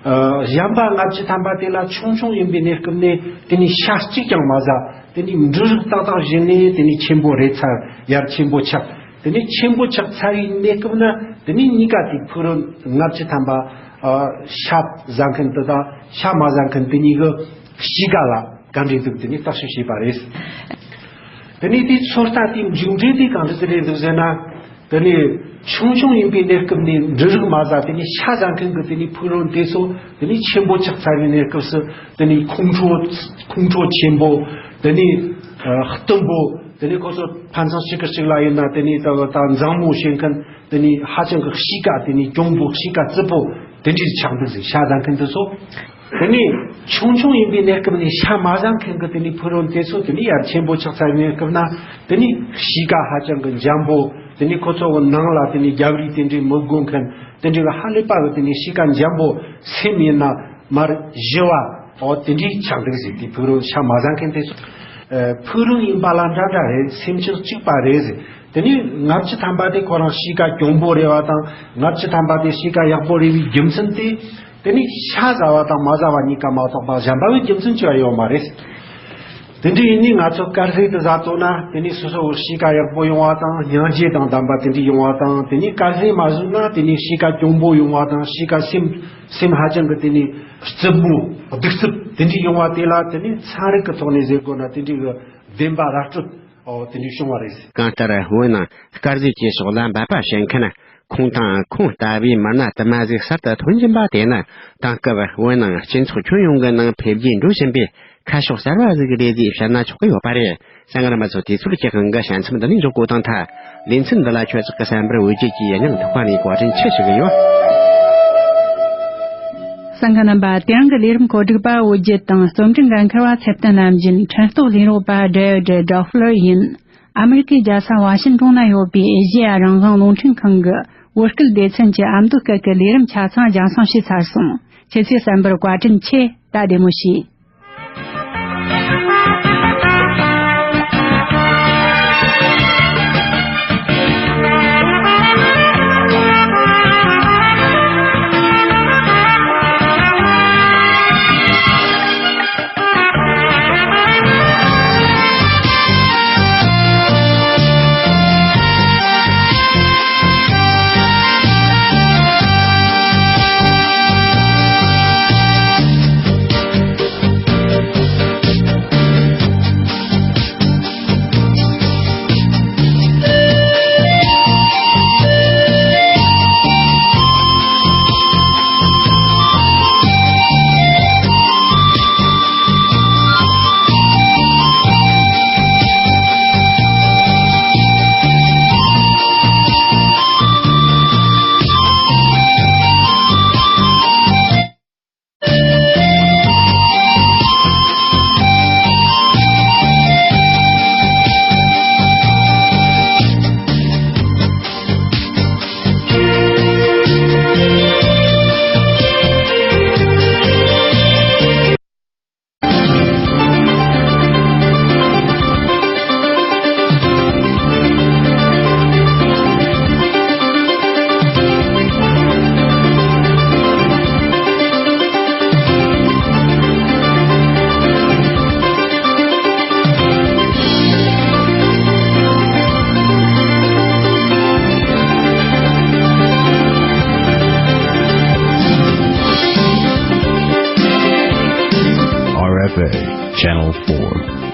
ཨ། གཞན་པ་ལྔ་བཅུ་ཐམ་པ་དེ་ལ་ཆུང་ཆུང་ཡིན་པའི་གནས་སྐབས་ནས་དེ་ནས་ཤ་གཅིག་ཀྱང་མ་ཟ། དེ་ནས་འབྲུ་རིགས་ཏག་ཏག་བཞེས་ནས་དེ་ནས་ཆེན་པོ་རེ་ཚར། ཡར་ཆེན་པོ་ཆགས། དེ་ནས་ཆེན་པོ་ཆགས་ཚར་བའི་གནས་སྐབས་ན། དེ་ནས་གཉིས་ཀ་དེ་ཕུག་རོན་ལྔ་བཅུ་ཐམ་པ། ཨ། ཤ་ཟ་མཁན་དེ་དང་ཤ་མ་ཟ་མཁན་དེ་གཉིས་ཀྱི་གཤིས་ཀ་ལ་ག་འདྲས་འདུག། དེ་ནས་བརྟག་ཞིབ་བྱས་པ་རེད། དེ་ནས་དེའི་ཚོད་ལྟ་དེའི་མཇུག་འབྲས་དེ་ག་འདྲས་དེ་རེད་འདུག་ཟེར་ན། དེ་ནས་ཆུང་ཆུང་ཡིན་པའི་གནས་སྐབས་ནས་འབྲུ་རིགས་མ་ཟ། དེ་ནས་ཤ་ཟ་མཁན་གྱི་དེ་ནས་ཕུག་རོན་དེ་ཚོ་དེ་ནས་ཆེན་པོ་ཆགས་ཚར་བའི་གནས་སྐབས་སུ། དེ་ནས་ཁོང་ཁྲོ། ཁོང་ཁྲོ་ཆེན་པོ། དེ་ནས་ཨ་གཏུམ་པོ། དེ་ནས་ཁོ་ཚོ་ཕན་ཚུན་གཅིག་གིས་གཅིག་ལ་ཡིན་ན་དེ་ནས་ད་ད་མཛངས་མོ་བྱེད་མཁན། དེ་ནས་ཧ་ཅང་གི་གཤིས་ཀ། དེ་ནས་གྱོང་པོ། གཤིས་ཀ་རྩུབ་པོ་དེ་འདྲས་ཆགས་འདུག་ཟེར། ཤ་ཟ་མཁན་དེ་ཚོ། དེ་ནས་ཆུང་ཆུང་ཡིན་པའི་གནས་སྐབས་ནས་ཤ་མ་ཟ་མཁན་གྱི་དེ་ནས་ཕུག་རོན་དེ་ཚོ་དེ་ནས་ཡར་ཆེན་པོ་ཆགས་ཚར་བའི་གནས་སྐབས་ན། དེ་ནས་གཤིས་ཀ་ཧ་ཅང་གི་འཇམ་པོ། དེ་ནས་ཁོ་ཚོ་གི་ནང་ལ་དེ་ནས་རྒྱབ་རི་དེ་འདྲས་མི་དགོས་མཁན། དེ་འདྲས་གི་ཧ་ལས་པ་གི་དེ་ནས་གཤིས་ཀ་འཇམ་པོ། སེམས་ཡིན་ན་མར་ཞི་བ། འོ། དེ་འདྲས་ཆགས་འདུག་ཟེར། དེ་ཕུག་རོན་ཤ་མ་ཟ་མཁན་དེ་ཚོ། ཨ། ཕུག་རོན་ཡིན་པ་ལ་འདྲ་འདྲ་རེད། སེམས་ཅན་གཅིག་པ་རེད་ཟེར། དེ་ནས་ལྔ་བཅུ་ཐམ་པ་དེ་ཁོ་རང་གཤིས་ཀ་གྱོང་པོ་རེད་པ་དང་། ལྔ་བཅུ་ཐམ་པ་དེ་གཤིས་ཀ་ཡག་པོ་རེད་པའི་རྒྱུ་མཚན་དེ། དེ་ནས་ཤ་ཟ་བ་དང་མ་ཟ་བ་གཉིས་ཀ་མ་གཏོགས་པ་གཞན་པ་བའི་རྒྱུ་མཚན་ཅི་ཡང་ཡོད་མ་རེད། དེ་འདྲ་ཡིན་ནས་ང་ཚོ་དཀར་ཟས་དེ་ཟ་ཐུབ་ན། དེ་ནས་སོ་སོ་བོ་གཤིས་ཀ་ཡག་པོ་ཡོང་བ་དང་། སྙིང་རྗེ་དང་ལྡན་པ་དེ་འདྲ་ཡོང་བ་དང་། དེ་ནས་དཀར་ཟས་མ་ཟོས་ན་དེ་ནས་གཤིས་ཀ་གྱོང་པོ་ཡོང་བ་དང་། གཤིས་ཀ་སེམས། སེམས་ཧ་ཅང་གི་དེ་ནས་རྩུབ་མོ། གདུག་རྩུབ་དེ་འདྲ་ཡོང་བ་དེ་ལ་དེ་ནས་ཚན་རིག་གི་ཐོག་ནས་ཟེར་དགོས་ན། དེ་འདྲའི་གི་བདེན་པ་ར་སྤྲོད། འོ། དེ་འདྲ་བྱུང་བ་རེད། གང་ལྟར་བོད་ནང་དཀར་ཟས་ཀྱི་ཕྱོགས་ལ་འབད་པ་བྱེད་མཁན། ཁོང་དང་ཁོང་ལྟ་བུའི་མི་སྣ་དུ་མ་ཟིག་གསར་དུ་ཐོན་བཞིན་པ་དེ་ནི། དེང་སྐབས་བོད་ནང་སྤྱི་ཚོགས་ཁྱོན་ཡོངས་ཀྱི་ནང་འཕེལ་རྒྱས་འགྲོ་བཞིན་པའི་ཁ་ཕྱོགས་གསར་བ་ཟིག་རེད་ཅེས་བཤད་ན་ཆོག་གི་ཡོད་པ་རེད། གསན་མཁན་རྣམ་པ་ཚོ། དུས་ཚོད་ཀྱི་དབང་གིས་ཞལ་མཚམས་འདི་ནས་འཇོག་དགོས་དང་ཐལ། ལེ་ཚན་འདི་ལ་ཁྱོད་ཅག་གི་གསན་པར་འོད་བརྒྱུད་ཀྱིས་སྙིང་ཐག་པ་ནས་བཀའ་དྲིན་ཆེ་ཞུ་གི་ཡོད། གསན་མཁན་རྣམ་པ། དེ་རིང་གི་ལས་རིམ་གོ་སྒྲིག་པ་འོད་བརྒྱུད་དང་། རྩོམ་སྒྲིག་འགན་འཁུར་བ་ཚེ་བརྟན་ནམ་རྒྱུན། འཕྲིན་གཏོང་ལས་རོགས་པ་ཌེ་ཝིད་ཌོ་ཕླར་ཡིན། ཨ་མི་རི་ཀའི་རྒྱལ་ས་ཝ་ཤིན་ཏོན་ན་ཡོད་པའི་ཨེ་ཤེ་ཡ་རང་དབང་རླུང་འཕྲིན་ཁང་གི་བོད་སྐད་སྡེ་ཚན་གྱི་ཨ་མདོ་སྐད་ཀྱི་ལས་རིམ་ཆ་ཚང་རྒྱང་སྲིང་བྱས་ཚར་སོང་། ཁྱེད་ཚོས་གསན་པར་བཀའ་དྲིན་ཆེ། ད་བདེ་མོ་བྱོས། R F A, Channel four.